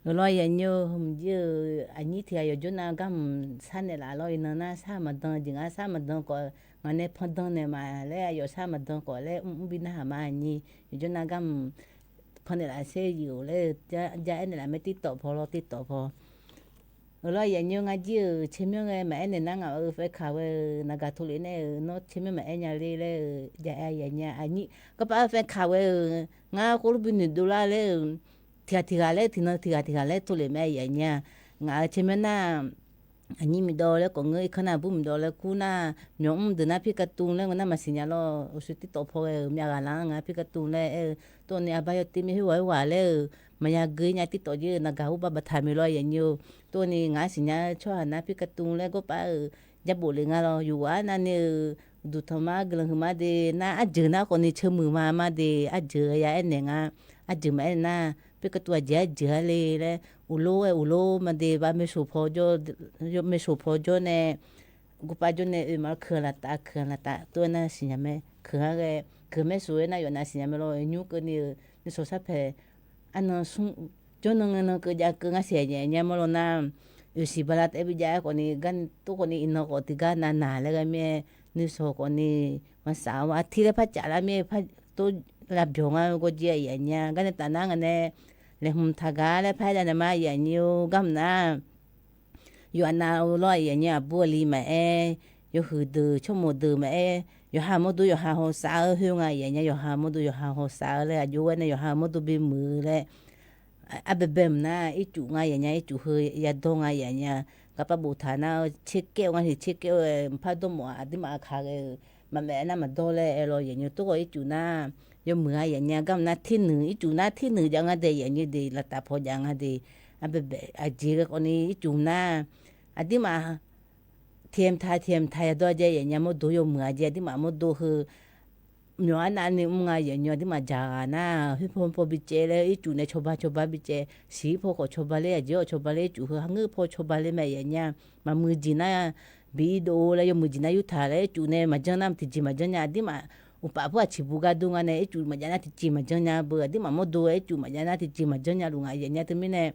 Heulof-aer yaeqnymr-eu hmq jir-eu aqnyir tiq ghaq yawqjawr nav garmq sharnaeq laf lawr. Iqnan nar shar maqdan jeq nga, shar maqdan khawf ngaq nae pandan naeq ma laer, aqyawf shar maqdan khawf laer mr mr bi narhaq ma. Aqnyir yawqjawr nav garmq pannaeq laf sher yuf-euq laer, ja aernaeq laf mae. Tirtawf paw lawr, tirtawf paw. Heulof-aer yaeqnymr ngar jir-euq caermyanr ghae maqaer naeq nar, ngaq-euq faekaq ghae-euq naqgaq tov lef nae-euq nawr caermyanr maqaer nya le laer-eu, ja aer yaeq nya. Aqnyir garpar-eu faekaq ghae-euq ngar khoerlof bi noeqdov lar laer-euq, tiq ghaq tiq ghaq laer, tiqnan tiq ghaq tiq ghaq laer tov lef mae yaeq nya. Ngaq-euq caermyanr nar, aqnyir miqdawv laer khawf ngeur, irkanr nar bur miqdawv laer kur nar, myawq mr deuq nar pirkatuv laer ngeur nar maqsiq nya lawr. Uqshoe tirtawf paw ghae-euq myav ghaq lar-anr ngaq pirkatuv laer aer-eu, tov ni arbar yawtev mir khoerghaq khoerghaq laer-euq, maqya geu nya tirtawf jir-eu naqgaq ghawrbar baftaq mae lawr yaeqnymr-eu. Tov ni ngaq-anr siqnya-eu tsawrhaq nar pirkatuv laer gawrpar-euq, ja bof lef nga lawr. Yawqghaq-anr navni-euq duqtanq ma, guiqlanq huiqma de nar, arjeuq nar khawf ni ceuq muiq ma ma de, arjeuq ya aernaeq nga. Arjeuq maqaer nar, pirkatuv aqjeq arjeuq-a le laer, uqlor-aer uqlor ma de, ba maeqsoq paw jawr, maeqsoq paw jawr nae, gurpav jawr nae oe ma, keuq-a laf taf, keuq-a laf taf, tov-aer nar siqnya mae. Keuq-a ghae, keuq maeqsoq-aer nar yawf nav siqnya mae lawr. Nymr keuvni-euq nuisawq sarpaeq arnan smr jawrnan ngae nan keuv jav keuv ngar siq aqnyaef nya mawr lawr nar, oeqsiq bala taef-aer bi jav-aer khawf ni, gar tov khawf ni iqnan khawf tiqgar navnaq laer ghae mir-aer, nuisawq khawf ni maqsaf-a. Artir laer par caf lar mir-aer, par tov lavbyawq ngar gawr jir aqyuif aqnyir-a. Garnae taf nar ngaq nae laeqhmq taqgaq laer par-aer jav naeq ma aqyuif aqnyir-or. Garmq nar, yawqha nav-eu lawr aqyuif aqnyir aqbur aqli maqaer, yawhuiq deuq tsawrmawq deuq maqaer, yawqha mawrdo yawqha hawsav-eu khoer nga aqyuif aqnyir, yawqha mawrdo yawqha hawsav-eu laer aqjox-aer nae yawqha mawrdo bimuiq-eu laer, arbaebae mq nar ircuf nga aqyuif aqnyir, ircuf heu yadawr nga aqyuif aqnyir. Garpav boftaq nar-eu tserkaev-eu nga tiq tserkaev-eu mqpar dawrmawf-aq aqduimaf aqkaq ghae-euq maqmaef nar maqdawr laer aer lawr aqyuif aqnyir. Tov khawf ircuf nar yawmuiq-a aqyuif aqnyir. Garmq nar tirnuiq, ircuf nar tirnuiq jav nga de aqyuif aqnyir de, lavtaf paw jav nga de. Arbaebae aqjeq ghae khawf ni ircuf nar aqduimaf tiqyamq taq tiqyamq taq yadawr-a jeq aqyuif aqnyir, mawrdo yawmuiq-a jeq aqduimaf mawrdo heu myawq arnavni mr nga aqyuif aqnyir. Aqduimaf jaq ghaq nar khoer paw paw bicaev laer ircuf nae cawba cawba bicaev, siq-ir paw khawf cawba ler, aqjeq-awq cawba ler, ircuf heu hangeur paw cawba ler mae aqyuif aqnyir. Maqmuiq jeq nar bi-ir dov laer, yawmuiq jeq nar yurtaq laer, ircuf nae maqjanr nar tiqjeq maqjanr nya. Aqduimaf uqpaf pur aqciq bu gar dur nga nae ircuf maqjav nar tiqjeq maqjanr nya beu. Aqduimaf mawrdo-aer ircuf maqjav nar tiqjeq maqjanr nya luf nga aqyuif aqnyir. Teumirnae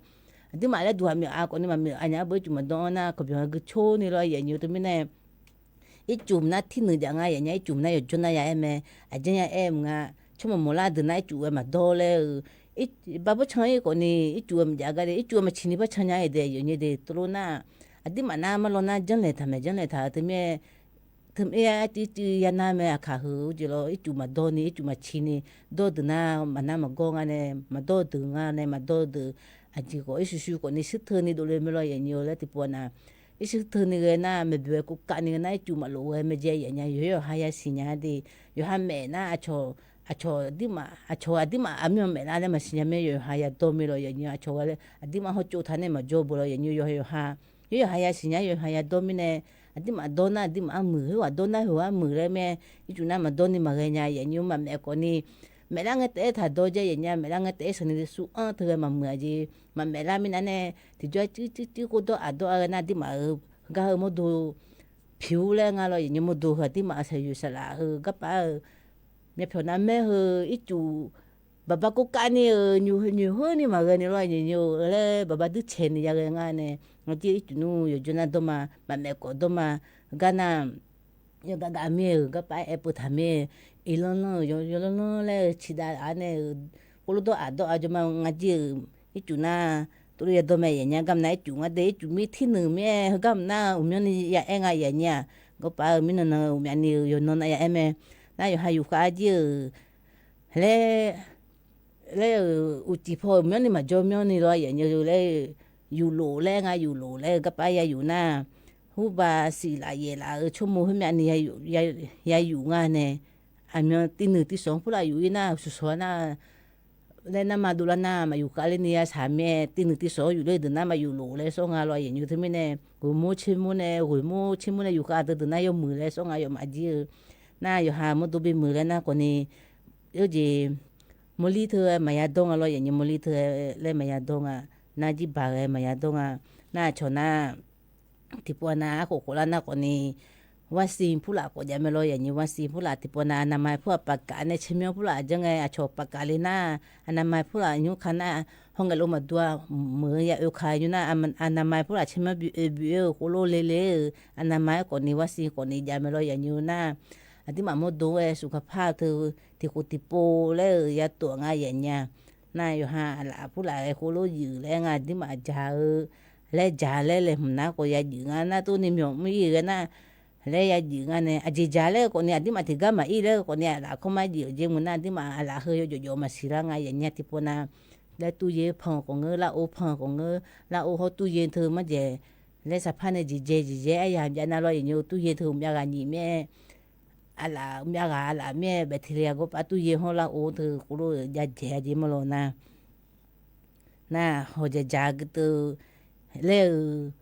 aqduimaf laer duq ghaq myawf-a khawf ni maqmyawf nya beu, ircuf maqdawr-anr nar kawqbyaq-a gui cor ni lawr aqyuif aqnyir. Teumirnae ircuf nar tirnuiq jav nga aqyuif aqnyir, ircuf nar yawqjawr nar ya aer mae. Aqjanr ya aer mq nga, tsawrmawq mawqlar deuq nar ircuf ghae maqdawr laer-eu, barbawr can-ir khawf ni ircuf ghae maqjav gar de, ircuf ghae maqciq ni par can nya-aer de aqyuif aqnyir de. Tov lor nar aqduimaf nar marlawr nar janrlaeq taq maeq janrlaeq taq-eu teumirnae, teumirnae arcuiv cuiv ya nar mae aqkaq heu-eu jeq lawr. Ircuf maqdawr ni ircuf maqciq ni, dawr deuq nar maqnar maqgawr nga nae maqdawr-eu deuq nga nae maqdawr-eu deuq, aqjeq khawf irshuir shuir khawf ni shuir teu ni dovle mae lawr aqyuif aqnyir laer tiqpov-a nar, irshuir teu ni ghae nar maeqboeq ghae kov kav ni ghae nar ircuf maqlof ghae mae jeq aqyuif aqnyir. Yawqha yawqha yasiq nya de, yawqha maef nar aqcawq, aqcawq aqduimaf, aqcawq aqduimaf aqmyanr maef lar laer maqsiq nya mae. Yawqha yadawr mae lawr aqyuif aqnyir. Aqcawq ghae laer aqduimaf hawtsov taq nae maqjawr beu lawr aqyuif aqnyir. Yawqha yawqha, yawqha yasiq nya, yawqha yadawr mirnae Aqdirmaf dawr nar aqdirmaf armuiq, khoerghaq dawr nar khoerghaq armuiq laer mae. Ircuf nar maqdawr ni maqghae nya, yaefnymr maqmaef khawfni, maeflar ngae taef-aer taqdawr jaer yaefnya, maeflar ngae taef-aer sanqni suf-anr teughaq maqmuiq-aq jeq. Maqmaeflar mirnae nae, tiqjawr-aer cuir cuir cuir khawr dawr aq dawr-a ghae nar aqdirmaf-euq gar heu mawrdo piq-ur laer nga lawr, yaefnymr mawrdo heu aqdirmaf-euq saqyoeq saqlaf heu garpaf-eu myavpyawq navmaer heu ircuf baqba kov kavni-euq nyoeq khoerni maqghae ni lawr, yaefnymr-eu laer baqba duircaeq ni yaghae nga nae, ngar jir ircuf nmr yawqjawr nar dawr ma, maqmaef khawf dawr ma, gar nar yawqgaf gaf mir-euq garpaf-aer aer peuq taq mir-eu, iqlanr lanr-euq yawlanr lanr laer-eu ciqdav-ar nae-euq, khoerlof dawr aq dawr-a jawr ma ngar jir-euq ircuf nar, tuvlof yadawr mae yaefnya. Garma nar ircuf ngar de ircuf mir tirnuiq mir-aer heugar mq nar uqmyanr ni ya aer nga yaefnya-aq, garpaf-eu mirnan nan uqmyav ni-euq yawqnan nav ya aer mae. Nar yawqha yufkhav jir-euq laer, laer-euq uqcif paw-euq myanrni maqjawr myanrni lawr, yaefnya-eu laer-eu yuflof laer nga, yuflof laer-eu garpaf-aer ya yuf nar, hurba siq laf yaef laf-euq tsawrmyanr khoermyav ni ya yuf nga nae, aqmyan tivnuiq tivsanq-anr purlaf yuf-ir nar, suqsawq nar laer narma dovlar nar maqyuf khavler ni yashaq mir-aer, tivnuiq tivsanq-anr yufler deuq nar maqyuf lof laer sawr nga lawr, yaefnya-eu teumirnae, ghoeqmur tsermur nae, ghoeqmur tsermur nae yufkhav deuq deuq nar yawmuiq laer sawr nga, yawfmaf jir-eu. Nar yawqha mawrdo bimeuq laer nar khawfni, yawjeq mawrlir teu-aer maqya dawr nga lawr, yaefnya mawrlir teu-aer laer maqya dawr nga, nar jirbaq ghae maqya dawr nga. Nar aqcawq nar tiqpov nav arkhof khoflar nar khawfni, วัคซีน purlaf khawf jav mae lawr, yaefnya วัคซีน purlaf tiqpov nav อนามัย purlaf pavkaf nae tsermyanr purlaf janr ngae aqcawq pavkaf le nar, อนามัย purlaf nymr ka nar, hawngaeq lo maqdur-a, meuq-eu ya oe ka nymr nar, อนามัย purlaf tsermyanr bi oe bi oe-eu khoerlof le le-eu อนามัย khawfni วัคซีน khawfni jav mae lawr, yaefnya-eu nar, aqdirmaf mawrdo-aer สุขภาพ teu tiqkhof tiqpov laer-euq ya tov nga yaefnya. Nar yawqha aqlaf purlaf ghae khoerlof juif laer nga aqdirmaf jaq-eu laer jaq laer laeqhmq nar khawf ya juif nga nar, tov ni myawqmr ir-eu ghae nar, laer ya juif nga nae, aqjeq jaq laer-eu khawfni aqdirmaf tiqgar maqir laer-eu khawfni aqlaf kawrmar juif-eu jeq meuq nar aqdirmaf aqlaf heu yawjawf jawf maqsiq lar nga yaefnya tiqpov nav, laer ตู้เย็น pan-eu khawf ngeur, lar-or pan-eu khawf ngeur, lar-or hawr ตู้เย็น teu marjaeq laer saqpar nae jeqjae jeqjae arya jav nav lawr, yaefnya-eu ตู้เย็น teu uqmyav ghaq nyiq mir-aer, aqlaf uqmyav ghaq aqlaf mir-aer แบคทีเรีย garpaf ตู้เย็น hawr lar-or teu khoerlof-eu jav jaeq-a jeq mawr lawr nar, nar hawq jaq jaq gui teu laer-eu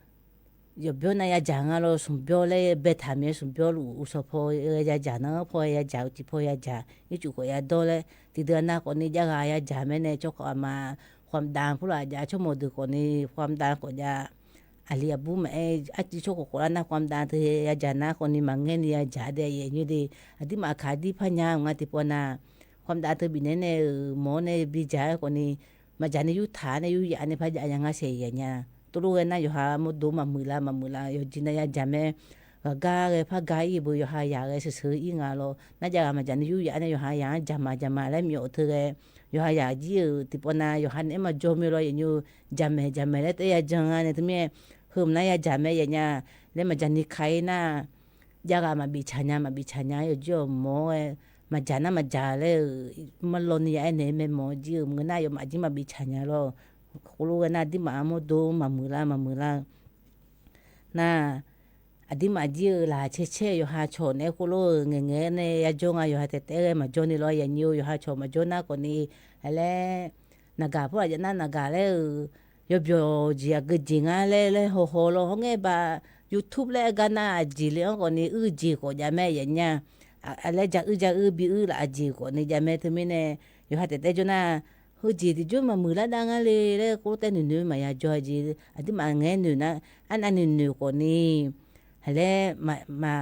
yawqbyawr nav ya jaq nga lawr, smqbyawr laer baetaq mir-aer smqbyawr luf uqshawq paw ya jaq nar-anr paw ya jaq uqcif paw ya jaq ircuf khawf ya dawr laer tiqdeuq-a nav khawfni jav ghaq ya jaq mae nae tsawrkawv aqma ความดัน purlaf jav, tsawrmawq deuq khawfni ความดัน khawf jav, aqli aqbur maqaer arcuiv tsawrkawv khawf lar nar ความดัน teu ya jaq nar khawfni maqngaer ni ya jaq daef yaefnya de, aqdirmaf kaq dir par nya-eu nga tiqpov nav, ความดัน teu bifnaeq nae-euq mawq-awr nae bijaq-aer khawfni maqjaq ni yurtaq-a nae yuryaf nae par jav nya nga saeq yaefnya. Tov lof ghae nar yawqha mawrdo maqmuiq lar maqmuiq lar yawqjeq nav ya jaq mae, ghaqgar ghae par gar ir beu yawqha yaq ghae sheuqsheuq ir nga lawr, nar jav ghaq maqjaq ni yuryaf nae yawqha yaq-anr jaqmaq jaqmaq laer myawf-eu teu ghae, yawqha yaq jir-euq tiqpov nav yawqha naeq-aer maqjawr mir lawr, yaefnya-eu jaqmaeq jaqmaeq laer taef ya jan nga nae teumirnae, heu mq nar ya jaq mae yaefnya laer maqjaq ni ka-ir nar, jav ghaq maqbif tsaq nya maqbif tsaq nya yawqjir-awq mawq-awr ghae, maqjaq nar maqjaq laer-euq marlawni ya aernaeq-aer mae mawq jir-euq maqngeur nar yawfmaf jir maqbif tsaq nya lawr, khoerlof ghae nar aqdirmaf-anr mawrdo maqmuiq lar maqmuiq lar nar, aqdirmaf jir-eu laqkhaq caer caer-eu yawqha cawq naeq-aer khoerlof-euq ngaeqngaeq-aer nae ya jawr nga, yawqha taef taef-aer ghae maqjawr ni lawr, yaefnya-eu yawqha cawq maqjawr nar khawfni, aqlaer naqgaq purlaf jav nar naqgaq laer-euq yawbyawq jeq aqgeu jeq ngar laer laer hawhaw lawr, hawr ngaer ba YouTube laer aer gar nar aqjeq le-anr khawfni uir jeq khawf jav mae yaefnya, aqlaer ja uir ja uir bi uir laf aqjeq khawfni jav mae teumirnae, yawqha taef taef jawr nar, heujeq tiqjawr maqmuiq lar dav ngar le laer khoerlof taer noeqnoeq maqya jawr-a jeq, aqdirmaf ngaeq-aer noeq nar, arnav noeqnoeq khawfni, aqlaer ma, ma,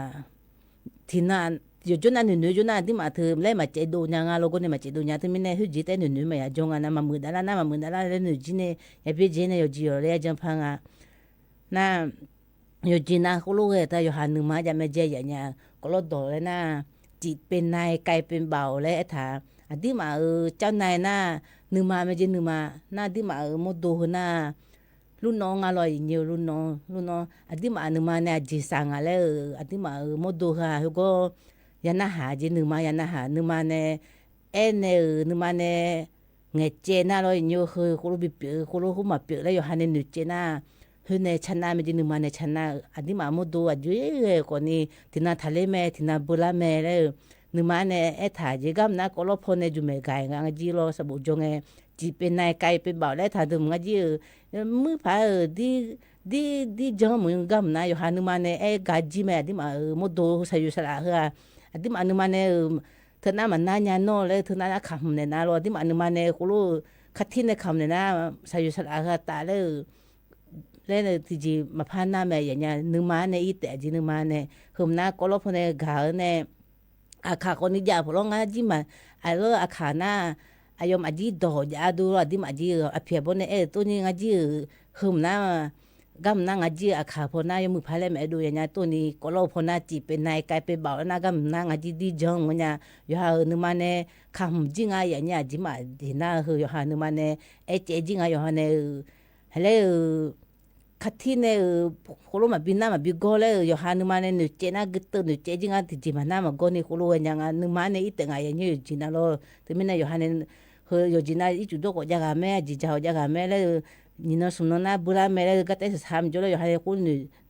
tiqnan yawqjawr nav noeqnoeq jawr nar aqdirmaf teu laer maqcaev dov nya nga lawr, gawr nae maqcaev dov nya teumirnae khoerjeq taer noeqnoeq maqya jawr nga nar, maqmuiq dav lar nar maqmuiq dav lar laer noeq jir nae ya byaerdzae nae yawqjeq yawq laer ya jan par nga nar, yawqjeq nav khoerlof ghae taef yawqha nuima jav mae jae yaefnya, kawvlawr dawq laer nar, จิตเป็นนายกายเป็นบ่าว laer aertaq, aqdirmaf-euq cavnav nar, nuima mae jae nuima nar aqdirmaf-euq mawrdo heu nar, lurnawv nga lawr, yaefnya-eu lurnawv lurnawv aqdirmaf nuima nae aqjeq saq ngaq laer-euq aqdirmaf-euq mawrdo heu-aq heugawr ya narhaq jeq nuima ya narhaq nuima nae, aernaeq-euq nuima nae ngaeqcaev nar lawr, yaefnya-eu heu khoerlof bipyeuf-eu khoerlof khoer maqpyeuf laer yawqha nae noeqcaev nar, khoer nae canar mae jeq nuima nae canar-eu aqdirmaf mawrdo aqjox-aer ghae-eu khawfni, tiqnan taqler mae tiqnan beular mae laer-eu nuima nae aertaq jeq garmaf nar kawvlawr paw nae juqmaeq gaq-iq nga jir lawr, sanqbof jawr ngae, จิตเป็นนายกายเป็นบ่าว laer aertaq deuq mq ngar jir-euq, muir paq-euq dir dir dir jan-anr muiq-eu gar mq nar, yawqha nuima nae aer gaq jir mae. Aqdirmaf-euq mawrdo saqyoeq saqlaf heu-aq, aqdirmaf nuima nae-euq teunav maqnar nya nawr laer, teunav nar kaq hmq naeq nar lawr. Aqdirmaf nuima nae khoerlof-eu katir nae kaq hmq naeq nar, saqyoeq saqlaf heu-aq taf laer-eu laer tiqjeq maqpar nar mae. Yanya nuima-anr nae ir taef aqjeq nuima nae, heu mq nar kawvlawr paw nae gaq-eu nae, aqkaq khawf ni jav pawlawr ngar jir ma. Aqlawr aqkaq nar, aqyawfmaf jir dawq jav dov lawr. Aqdirmaf jir-eu aqpiq aqbawr nae aer-euq tov ni ngar jir-euq heu mq nar, gar mq nar ngar jir-eu aqkaq paw nar yawmuiq paq laer maqaer dov yanya tov ni kawvlawr-eu paw nar cif pyeuf nav-i kav pyeuf baf-awr nar gar mq nar ngar jir dir jan-anr mq nar, yawqha-euq nuima nae kaq hmq jir nga yanya aqjeqmaf jeq nar heu yawqha nuima nae aer caev jir nga yawqha nae-euq laer-euq katir nae-euq khoerlof maqbi nar maqbi gawr laer-euq yawqha nuima nae noeqcaev nar gui teuv noeqcaev jir nga tiqjeq maqnar maqgawr ni khoerlof ghaenya nga nuima-anr nae ir taef nga yanya yawqjeq nav lawr. Teumirnae yawqha nae heu yawqjeq nav ircuf dawr khawf jav ghaq mae, aqjeq dzaq khawf jav ghaq mae laer-eu nyiq nan smq nan nar beular mae laer-eu gartaev saqsaq maqjawr laer yawqha nae khoer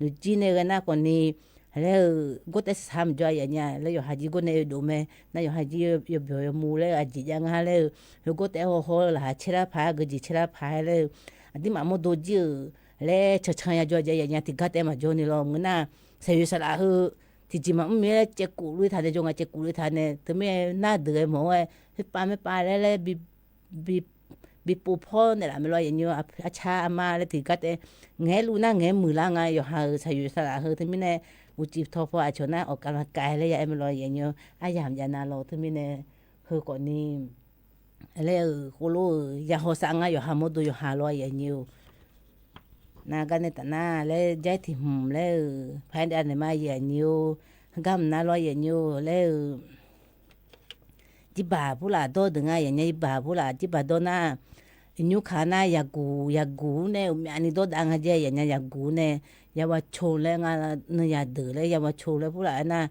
noeqjir nae ghae nar khawf ni laer-eu gawrtaev saqsaq maqjawr aqyawfnyaf laer yawqha jir gawr nae oedov mae. Nar yawqha jir yawbyawq yawmuiq laer-eu aqjeq jav nga laer-eu heu gawrtaev hawhaw-eu laqkhaq caerlar paq-aer geujeq caerlar paq-aer laer-eu aqdirmaf mawrdo jir-euq laer cancan yajawr jav aqyawfnyaf tiqgar taef maqjawr ni lawr. Ngeur nar saqyoeq saqlaf heu tiqjeq maqmr mir laer caevkuf lof-ir taq nae jawr nga caevkuf lof-ir taq nae teumirnae nar deuq-aer mawq-aer khoerpav maerpav laer laer bi bi pov pawr naeqlaf mae lawr yanyov arcar arma laer tiqgar taef ngaeq-aer luf nar ngaeq-aer muiqlar nga yawqha-euq saqyoeq saqlaf heu teumirnae uqcif tawqpaw aqcawq nar awqkav maqkav laer ya-aer mae lawr yanyov aryamq jav nav lawr teumirnae heu khawf ni laer-euq khoerlof-euq ya hawsav nga yawqha mawrdo yawqha lawr yanyov-eu nar gar nae taf nar laer jaer tiq hmq laer-euq paq-aer dav naeq ma yanyov-eu gar mq nar lawr yanyov-eu laer-euq jirbaq purlaf dawr deuq nga yanya jirbaq purlaf jirbaq dawr nar, iqnymr kaq nar yaqguq yaqguq-ar nae uqmyavni dawrdav nga jae yanya yaqguq nae yawaco laer nga, nan yadeuq laer yawaco laer purlaf-aer nar,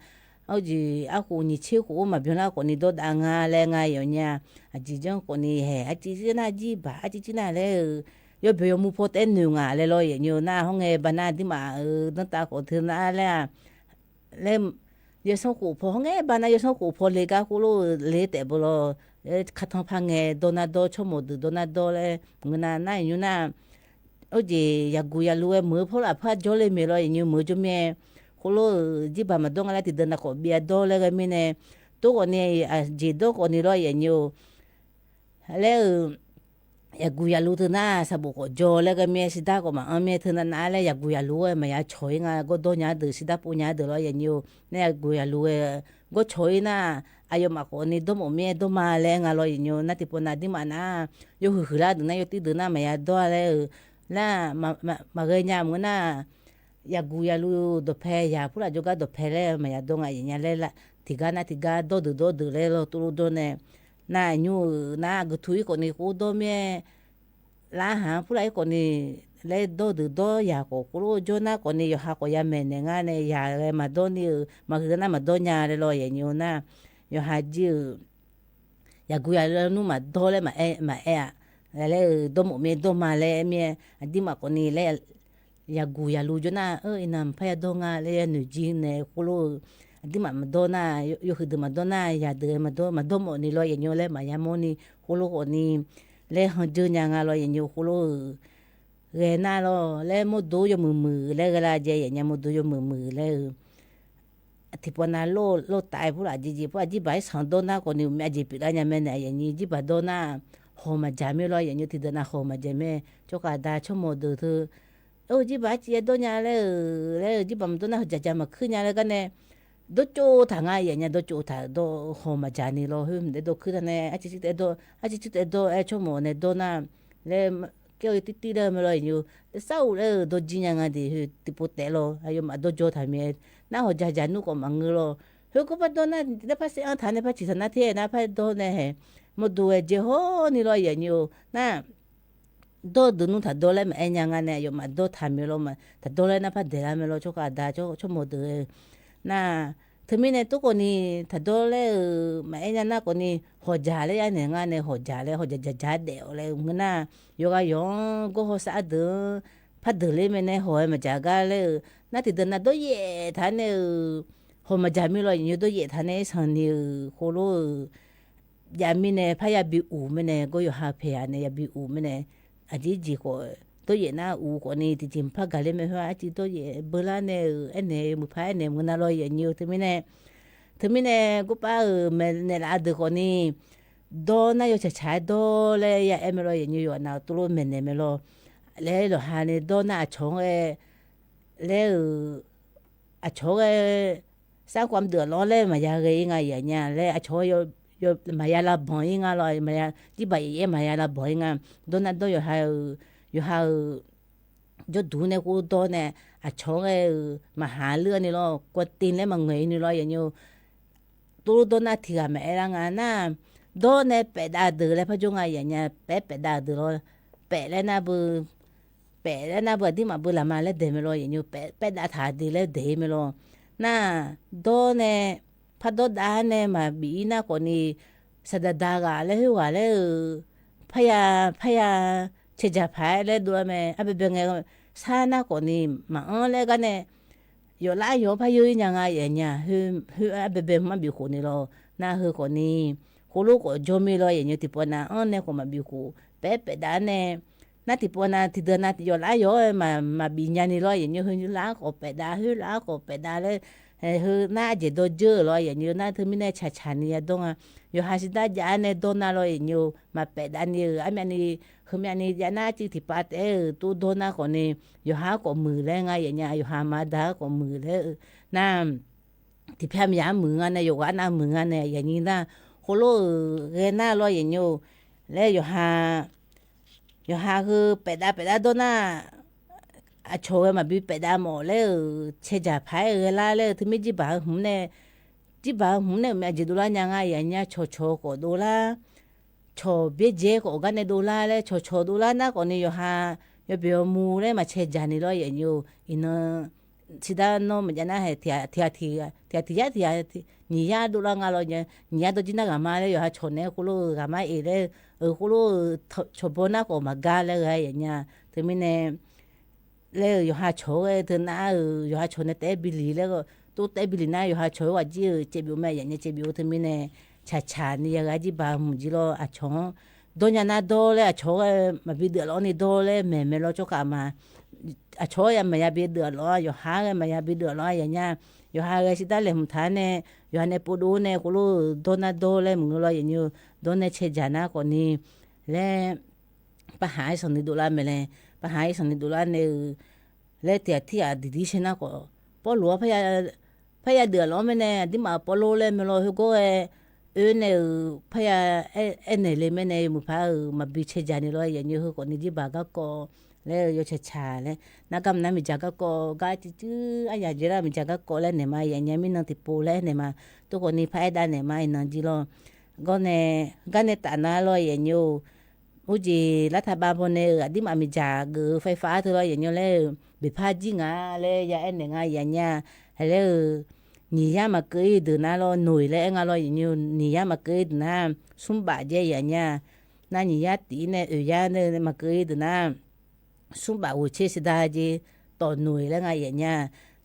arjeq arkhof nyiq tser khof-ar maqbyan lar khawf ni dawrdav nga laer nga yawnya, aqjeq janr khawf ni haeq arciv cir nar jirbaq arciv cir nar laer-eu yawbyawq yawmuiq paw taef-aer noeq ngaq laer lawr yanyov nar hawr ngae baqnar aqdirmaf-euq danrtav khawf teu nar laer-a laer yawsanr khof paw hawr ngae baqnar yawsanr khof paw le gar khoerlof-eu le taef beu lawr. Kartanr par ngae dawr nar dawr tsawrmawq deuq dawr nar dawr laer ngeur nar nar iqnymr nar, arjeq yaqguq yaqluf-aer meuq-eu pawrlaf par jawrle maeq lawr yanyov meuq-eu jawr mir-aer, khoerlof-euq jirbaq maqdawr nga laer tiqdeuq nav khawf byav dawr laer ghae mirnae, tov khawf ni aqjeq dawr khawf ni lawr yanyov-eu laer-euq yaqguq yaqluf teu nar saqbof khawf jaw laer ghae mir-aer shidar khawf maqanr mir-aer teu nav nav-ar laer yaqguq yaqluf-aer maqya cawq-ir nga gawrdawr nya-ar deuq shidar pov nya-ar deuq lawr yanyov-eu nar yaqguq yaqluf-aer gawrcawq-ir nar, aqyawfmaf khawf ni dawrmawf mir-aer dawr ma laer nga lawr yanyov nar tiqpov nav aqdirmaf nar yawhuiq huiqlar deuq nar yawtir deuq nar maqya dawr-a laer-eu nar maqghae nya maqngeur nar, yaqguq yaqluf dawqpae yaq purlaf jawrgar dawqpae laer maqya dawr nga yanya laer tiqgar nar tiqgar dawr deuq dawr deuq laer lawr tov lof dawr nae, nar nymr-euq nar guiqtuq-ir khawf ni khoer dawr mir-aer, larhaq-anr purlaf-ir khawf ni laer dawr deuq dawr yaq khawf khoerlof jawr nar khawf ni yawqha khawf ya maeqnaeq ngar nae yaq ghae maqdawr ni-euq maqhuiq nar maqdawr nya laer lawr yanyov nar, yawqha jir-euq yaqguq yaqluf nmr maqdawr laer maqaer-a, laer-euq dawrmawf mir-aer dawr ma laer mir-aer aqdirmaf khawf ni laer yaqguq yaqluf jawr nar-eu iqnan maqpar ya dawr nga laer ya noeq jir nae khoerlof-eu aqdirmaf maqdawr nar, yawhuiq deuq maqdawr nar yaq deuq-aer maqdawr maqdawr mawf ni lawr yanyov laer maqya mawr ni khoerlof khawf ni laer hanjeur nya nga lawr yanyov khoerlof-eu ghae nar lawr laer mawrdo yawmuiq muiq laer ghae lar jae yanya mawrdo yawmuiq muiq laer-eu tiqpov nav lawr taf-aer purlaf jeqjeq purlaf jirbaq-ir sanq dawr nar khawf ni uqmyav jeq pyeuflar nya mae nae yanyov jirbaq dawr nar hawq maqjaq mir lawr yanyov tiqdeuq nav hawq maqjaq mae tsawrkhav da tsawrmawq deuq teu Aer-eu jirbaq arciv-aer dawr nya laer-euq laer-eu jirbaq maqdawr nar hawq jaqjaq maqkuir nya laer gar nae dawrcov taq nga yanya dawrcov taq dawr hawq maqjaq ni lawr khoer mqdaef dawr kuir taq nae arciv cir taef dawr arciv cir taef dawr aer tsawrmawq nae dawr nar laer kaer-eu tirtir laer-eu mae lawr yanyov sar-euq laer-euq dawrjir nya nga de tiqpov taef lawr aqyawfmaf dawrjawr taq mir-aer nar hawq jaqjaq nmr khawf maqngeur lawr khoergar par dawr nar nae par saer-anr taq nae par ciq taq nar ter-aer nar par dawr nae haeq mawrdo-aer jae hawr ni lawr yanyov nar dawr deuq nmr taq dawr laer maqaer nya nga nae aqyawfmaf dawr taq mir lawr ma taq dawr laer nar par daeqlar mae lawr tsawrkhav da tsawrmawq deuq-aer nar teumirnae tov khawf ni taq dawr laer-euq maqaer nya nar khawf ni hawq jaq laer yar naeq nga nae hawq jaq laer hawq jaq jaq jaq daef-awq laer-eu ngeur nar yawqghaq yawq-anr gawr hawsav ardeuq-anr par deuq ler mae nae hawq-aer maqjaq gar laer-eu nar tiqdeuq nav dawryaef taq nae-euq hawq maqjaq mir lawr yanyov dawryaef taq nae sanq ni-euq khoerlof-euq jav mirnae par yabi uq mirnae gawr yawqha paeq-a nae yabi uq mirnae aqjeq jeq khawf dawryaef nar uq khawfni tiqjeq maqpar gaqler mae khoer-aq, arcuiv dawryaef beular nae-euq aernaeq muiqpar aernaeq maqngeur nar lawr yaf nyi-eu. Teumirnae, teumirnae gorpav-euq maeqnaeq laf-eu deuq khawfni dawr nar yawtsaq tsaq-aer dawr laer ya aer mae lawr yaf nyi-eu. Yawqha nav-euq tuvlof maeqnaeq mae lawr. Laer lawqha ni dawr nar aqcawq-anr ghae laer-euq aqcawq-anr ghae sarkhof mqdeuq-aq lawr laer maqya ghae-ir nga yaf nya laer aqcawq-anr maqya lavbanq-ir nga lawr, jirbaq yaef yaer maqya lavbanq-ir nga. Dawr nar dawr yawqha-euq, yawqha-euq jawrduq nae khoer dawr nae aqcawq-anr ghae-euq maqha leur-awr ni lawr, กวนตีน laer maqngaeq-ir ni lawr yaf nyi-eu. Tuvlof dawr nar tiq ghaq maqaer lar nga nar, dawr nae paefdav deuq laer par jawr nga yaf nya, paef paefdav deuq lawr, paef laer nar beu, paef laer nar beu aqdirmaf beu laf ma laer daeq mae lawr yaf nyi-eu, paef paefdav taq deuq laer daeq-ir mae lawr. Nar, dawr nae, par dawr dav nae maqbif-ir nar khawfni, saqdaq daq ghaq laer khoerghaq laer-euq parya, parya cae dzaq paq-aer laer dovlar mae. Arbaebae ngae, sar nar khawfni maqanr laer gar nae yawqlar yawq-anr par yeur-ir nya nga yaf nya, khoer arbaebae hmq maqbif khof ni lawr. Nar heu khawfni, khoerlof khawf jawr mir lawr yaf nyi-eu. Tiqpov nav anr nae khawf maqbif khof, paef paefdav nae, nar tiqpov nav tiqdeuq nav yawqlar yawq-aer maqbif nya ni lawr yaf nyi-eu. Heu lar khawf paefdav, khoer lar khawf paefdav laer, heu nar ardzaeq dawr dzeur-euq lawr yaf nyi-eu. Nar teumirnae tsaqtsaq ni ya dawr nga. Yawqha shir dar jav-aer nae dawr nar lawr yaf nyi-eu, maqpaefdav ni-euq armyavni, heumyavni jav nar arcuiv tiqpav taef-aer-euq tov dawr nar khawfni, yawqha-anr khawf muiq laer nga yaf nya, yawqha maqda-anr khawf muiq laer-eu nar, tiqpyar maqya-anr muiq nga nae, yawqghaq nav muiq nga nae yaf nyi nar, khoerlof-euq ghae nar lawr yaf nyi-eu. Laer yawqha, yawqha heu paefdav paefdav dawr nar, aqcawq ghae maqbi paefdav mawf laer-euq cae dzaq paq-aer ghae lar laer-eu teumir jirbaq-eu hmq nae, jirbaq-eu hmq nae uqmyav jeq dovlar nya nga yaf nya, cawqcawq khawf dovlar, cawq byaerdzae khawf gar nae dovlar laer, cawqcawq dovlar nar khawfni yawqha yawbyaeq yawmuiq laer maqcae dzaq ni lawr yaf nyi-eu. Iqnan shir dar nawr maqjav nar hae tiq ghaq tiq yar tiq ghaq nyiq yar dovlar nga lawr nya, nyiq yar dawr jir nar ghaq ma laer yawqha cawq naeq-aer khoerlof-eu ghaq ma eq laer-eu khoerlof-eu cawqbaw nar khawf maqgar laer ghae yaf nya. Teumirnae laer-euq yawqha cawq-aer ghae teunar-euq yawqha cawq nae taef-aer bi liq laer-eu, tov taef-aer bi liq nar yawqha cawq-aer ghaq jir-euq caevbyov mae yaf nya caevbyov-eu. Teumirnae tsaqtsaq ni ya ghae jirbaq hmq jir lawr aqcawq-anr dawr nya nar dawr laer aqcawq-aer maqbi deuq lawr ni dawr laer maeq mae lawr tsawrkhav ma. Aqcawq-aer ya maqya bi deuq lawr-a, yawqha-aer ghae maqya bi deuq lawr-a yaf nya. Yawqha ghae shir dar laeqhmq taq-aer nae, yawqha nae povdov-awr nae khoerlof-eu dawr nar dawr laer maqngeur lawr yaf nyi-eu. Dawr nae cae dzaq nar khawfni laer, paqhaq-aer sanqni dovlar mae laer, paqhaq-aer sanqni dovlar nae-euq laer tiq ghaq tirghaq diqdir saer nar khawf, Pawrluv-anr parya deuq lawr-anr mirnae aqdirmaf Pawrluv laer mae lawr khoergawr-aer oe nae-euq parya aernaeq le mirnae yawmuiq paq-euq maqbi cae dzaq ni lawr yaf nyi-eu. Heu khawfni jirbaq garkawv laer-eu yawtsaq tsaq laer, nar garma nar miqdzaq garkawv gar cuivcuiv aryaq jeq lar miqdzaq garkawv laer naeq ma yaf nya mirnan tiqpov laer aernaeq ma. Tov khawfni paraer dav naeq ma iqnan jir lawr. Gawr nae, gar nae taf nar lawr yaf nyi-eu. Urjeq lartaq bav baw nae-euq aqdirmaf miqdzaq geuf-eu ไฟฟ้า teu lawr yaf nyi-eu laer-eu, beqpar jir nga laer ya aernaeq nga yaf nya. Laer-eu, nyiq yar maqkeuv-ir deuq nar lawr noeq laer aer nga lawr yaf nyi-eu. Nyiq yar maqkeuv-ir deuq nar, smr baf jae yaf nya. Nar nyiq yar tif-ir nae oeq yar nae maqkeuv-ir deuq nar, smr baf ghoeq tser shida jeq tawq noeq laer nga yaf nya.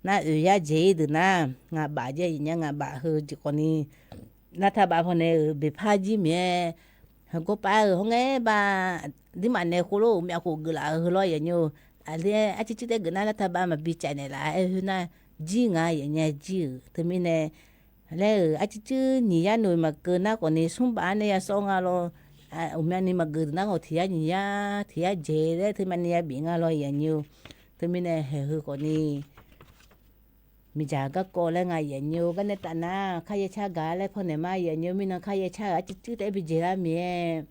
Nar oeq yar dzaeq-ir deuq nar, ngaq baf jae yaf nya, ngaq baf heu jeq khawfni lartaq bav baw nae-euq beqpar jir miqyaer, heugawr pav-eu hawr ngae bav, aqdirmaf nae khoerlof-euq myavkhof geuflaf-eu heu lawr yaf nyi-eu. Aqli-aer arcuivcuiv taef-aer geuf nar lartaq bav maqbi caev naeqlaf-aer khoer nar, jir nga yaf nya jir-euq teumirnae laer-euq arcuivcuiv nyiq yar noeq maqkeuv nar khawfni smr baf-ar nae yasawr nga lawr. Uqmyavni maqgeuf deuq nar khawf tiq yar nyiq yar tiq yar dzaeq laer teumavni yabif nga lawr yaf nyi-eu. Teumirnae haeq heu khawfni miqdzaq garkawv laer nga yaf nyi-eu. Gar nae taf nar kar yaer car gaq laer pawnaeq ma yaf nyi-eu. Mirnan kar yaer car-euq arcuivcuiv taef-aer bi dzaeq lar miqyaer,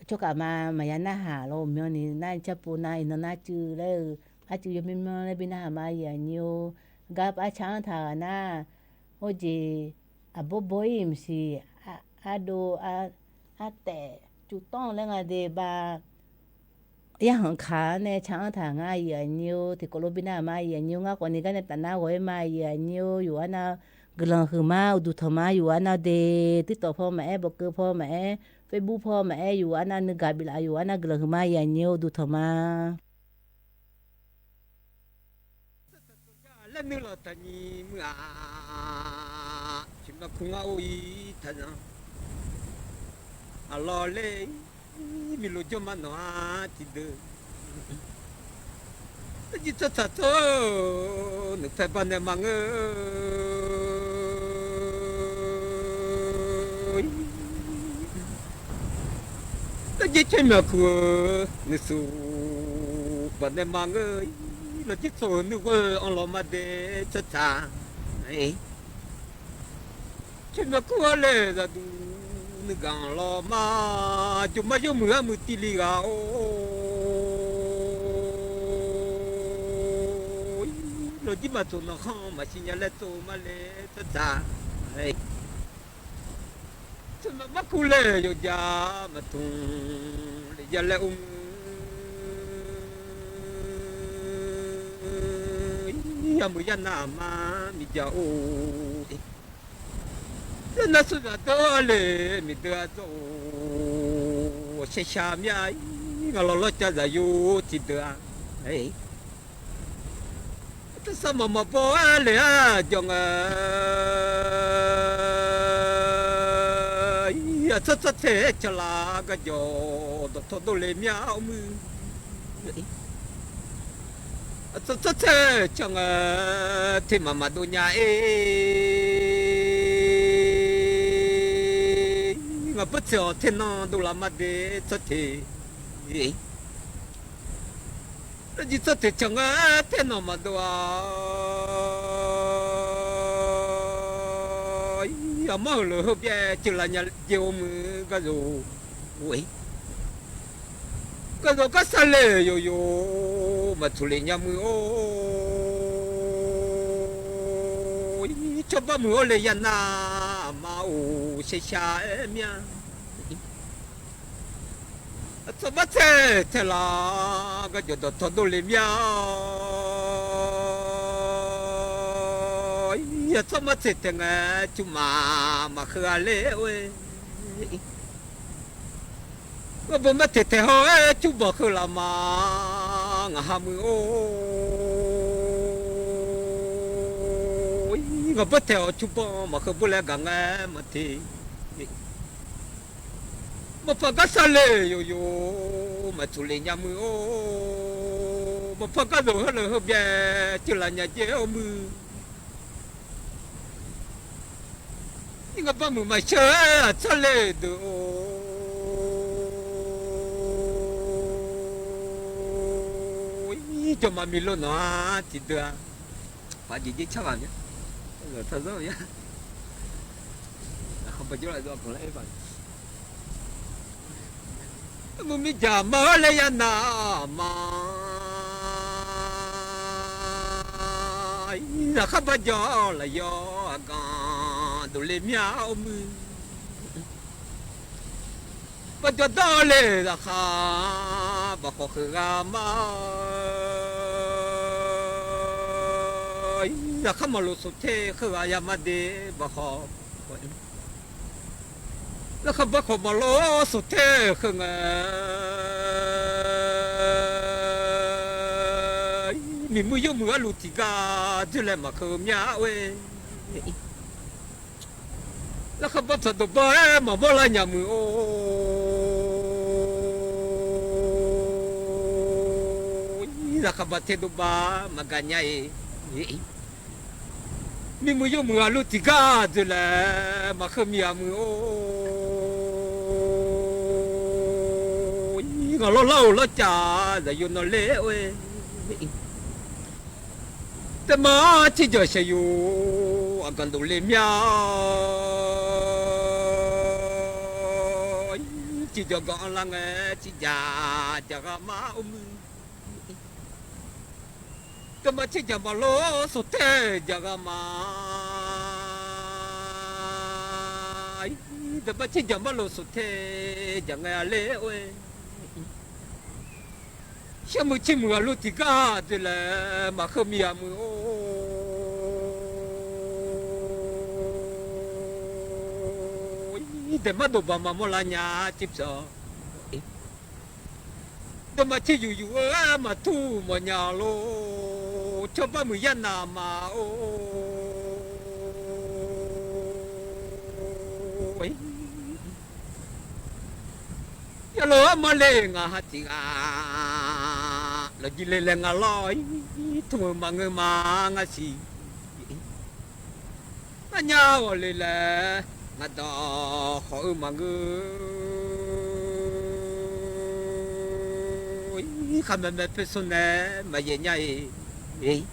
tsawrkhav ma maqya narhaq lawr. Uqmyavni nar carpov nar iqnan nar cuiv laer-eu, arcuiv yawmyanr myanr laer bi narhaq ma yaf nyi-eu. Gar par car-anr taq ghaq nar, hawjeq aqbawr bawr-ir maqsiq, ardov, artaef, cuvtanr laer nga de bav, yarhanq kaq-anr nae car-anr taq ngar yaf nyi-eu. Tiqkawv lof bi narhaq ma yaf nyi-eu. Ngar khawfni gar nae taf nar ghawq-aer ma yaf nyi-eu. Yawqghaq nav guiqlanq huiq ma, uqduq tanq ma. Yawqghaq nav de, TikTok paw maqaer, bawqkeuv paw maqaer, Facebook paw maqaer, yawqghaq nav nuigaq biflaf, yawqghaq nav guiqlanq huiq ma yaf nyi-eu, uqduq tanq ma. Laer nuilawq taqnyi muiq-aq, tiqma kur ngar or-ir taqzanq. Aqlawq ler, miqlof jawr ma nawq-ar tiqdeuq. Arjir tsawrtaq tsawr-eu nuipae banae maqngeur. Arjir caermyaq kuq-eu nuisuq banae maqngeur. Lawqjir tsawq-euq nuighoer-eu anr lawq ma de tsawrtaq. Caermyaq kur-a le zaqduq nuigaq lawq ma. Jmqma yawmuiq armuiq tiv li ghaq-or. Lawqjir maqtsoq nanqkhanr maqsiq nya laer tsov ma le tsawrtaq. Tsawrmyaq markur le yawqjaq maqtmq le ya laer or muiq. Ya'muiq ya'nav aqma miqjaq or. Ya'nav suzaq dawr-a le miqdeuq-a dawr-or. Shaqshaq myav-ir ngaq lawq lawrcav zaqyo tiqdeuq-a. Tersar maqmaq baw-aer le-a jawr ngae. Aqtsawr tsawrtaeq-aer caqlaq garjawq dawqtawv dovle myav or muiq. Aqtsawr tsawrtaeq-aer caq ngae, teq maqmaq dov nya-ir. Ngaq beur tsaeq-awq, ternan dovlaf ma de tsawrtaeq. Arjir tsawrtaeq caq ngae, ternan maqdov-a. Aqmar heulof-aer byaer ceuv laf nya jeq or muiq gar zaq-or. Gardawq gar sar le yawqyawq maqtsoeq le nya muiq-or. Cawba muiq-awr le ya'nav aqma-or shaqshaq-aer myav. Aqtsawr bar tsaeq taeq laf garjawq dawqtawv dovle myav-awr. Aqtsawr bar tsaeq taeq ngae, cuvmaq maqkheu-a ler-or. Ngaq beur mar taeq taeq haw-aer cuvbanq kheu laf ma. Ngaq ha muiq-or. Ngaq beur taeq-awq cuvbanq maqkheu beur laer gaq ngae maqteq. Maqpar gar sar le yawqyawq maqtsoeq le nya muiq-or. Maqpar gar zaq heu le heu byaer ceuv laf nya jeq or muiq. Ngaq bar muiq maqshar-aer aqtsar le deuq-or. Jawrma miq lo nawq-a tiqdeuq-a. Paq jeq jeq car ghaq myav. Tazanr ya. Aqkhabar jawr laf zaq ganq laer aer baq. Muiq mirjaq ma-awr laer ya'nav ma. Zaqkhar bar jawr laf yawr aqganq dovle myav or muiq. Bar jawr dawr le zaqkhar baq khawf kheuq ghaq ma. Zaqkhar maqlof soq ter kheuq ghaq ya ma de baq khawf. Zaqkhar bar khawf maqlof soq ter kheuq ngae. Miqmuiq yawmuiq arluf tiqgar dzoerlae maqkheu myav-or. Zaqkhar bar tsaq dawq bar-aer maqmawr lar nya muiq-or. Zaqkhar bar ter dov bar maqgaq nya-iq. Miqmuiq yawmuiq aqluf tiqgar dzoerlae maqkheu myav muiq-or. Ngaq lawrlar-euq lawrcav zaqyo nawr ler-or. Taef ma-anr tirjawq shaqyo aqganq dovle myav-awr. Tirjawq ganq anrlar ngae tirjaq jaq gha ma or muiq. Daqma tserjaq maqlof soq ter jaq gha ma. Daqma tserjaq maqlof soq ter jaq ngae-a ler-or. Sharmuiq tsermuiq aqluf tiqgar dzoerlae maqkheu myav muiq-or. Daeq mardov baq maqmawr lar nya tirpyawq. Daqma tser yuf yuf-eu-aer maqtur mawf nya lor. Cawba muiq yar naq ma-or. Yalof-aer maqle ngaq ha tiq ghaq Aqjeq le laer nga lawr-ir, tmq-euq maqngeur ma ngar siq. Ngar nya ghawq le laer ngaq dawq khawf-eu maqngeur. Khaqmae mae poer smr nae maqyaef nya-iq.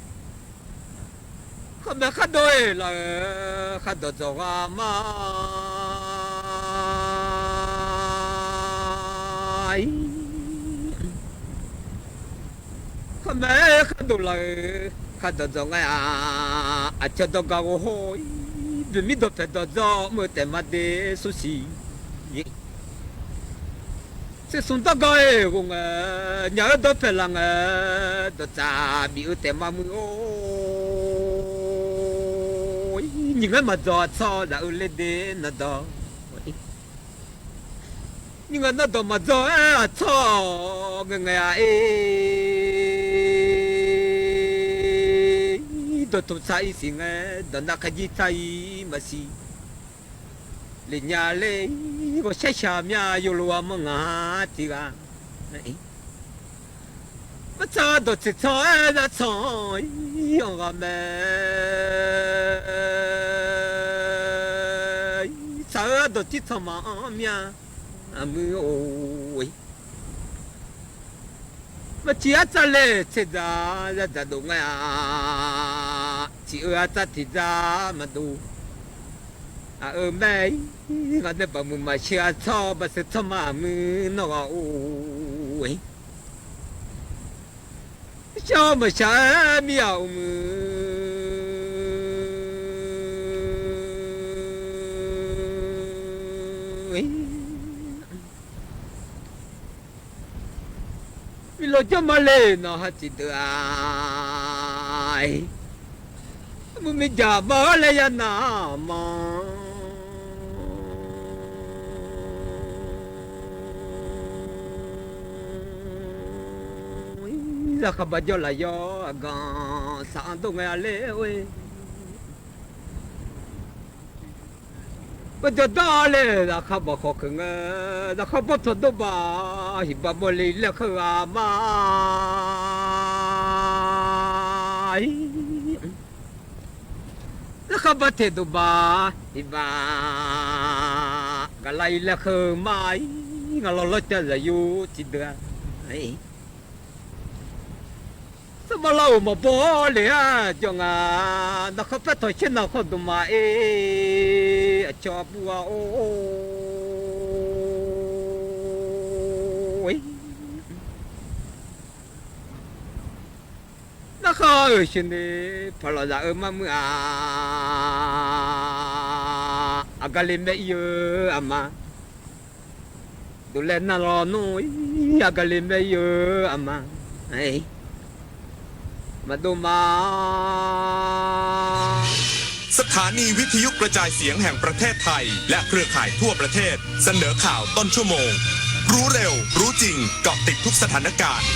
Khaqmae khardov-iq laf-euq khardawq dzawq gha ma-ir. Khaqmae khardov laf-euq khardawq dzawq nga-aq, aqcawq dawq gaq ghof hawr-ir, boeqmir dawqpaeq dawq dzawr mr-eu taef ma de smr siq. Tsersmq dawrgawr-iq ghof ngae, nyaq-eu dawrpaeq laf ngae, dawqtsaf bif-eu taef ma muiq-or. Nyiq ngaer maqdzawq aqtsawr zaf-eu ler de nawr dawq. Nyiq ngaer nawr dawq maqdzawq-aer aqtsawr ngae ngae-a ir. Dawqtmq tsaq-ir siq ngae, dawq nav khaerjir tsaq-ir maqsiq. Lef nya ler, ghawqshaer shaq mya yawlof-a manr ngaq tiq ghaq. Martsaq dawq tseq tsanr-aer nar tsanr-ir anr ghaq mae. Tsaq-eu ardawq tir tsanr maqanr mya muiq-or. Maqtiq artsar le tser dzaq zar dzaq dov ngae-a, tiq-eu artsar tiq dzaq maqdov. Aq-eu mae-ir, ngaq nae baqmuiq maqshir aqtsawr baqseuq tsanr ma muiq nawr ghaq-or. Shar maqshaq-aer mir-aq uqmuiq. Bi lawq jawr ma le nawq ha tiqdeuq-a. Muiq miqjaq ma-ar laer ya nar ma. Zaqkhav baq jawr laf yawr aqganq saq-anr dov ngae-a ler-or. Baqjawq dar le zaqkhav baq khawf keuq ngae, zaqkhav bawr tawq dov baq, hiqbaq bawr le laer kheur ghaq ma. Zaqkhav baq teq dov baq, hiqbaq gaqlav-ir laer kheur ma-ir, ngaq lawr lawr cav zaq yur tiqdeuq-a. Sarbav lar-euq maqbaw le-a jawr nga, naqkhawr paer tawq sher naqkhawr dmq ma-ir, aqcawq aqbur ghaq-or. Narkhaq-euq sheuqni paqlawq zaq-eu mar muir-a, aqgaq le mae ir-eu aqma. Dovlae nar lawnmr-ir aqgaq le mae ir-eu aqma. Maqdov ma. สถานีวิทยุกระจายเสียงแห่งประเทศไทย และเครือข่ายทั่วประเทศ เสนอข่าวต้นชั่วโมง รู้เร็ว รู้จริง เกาะติดทุกสถานการณ์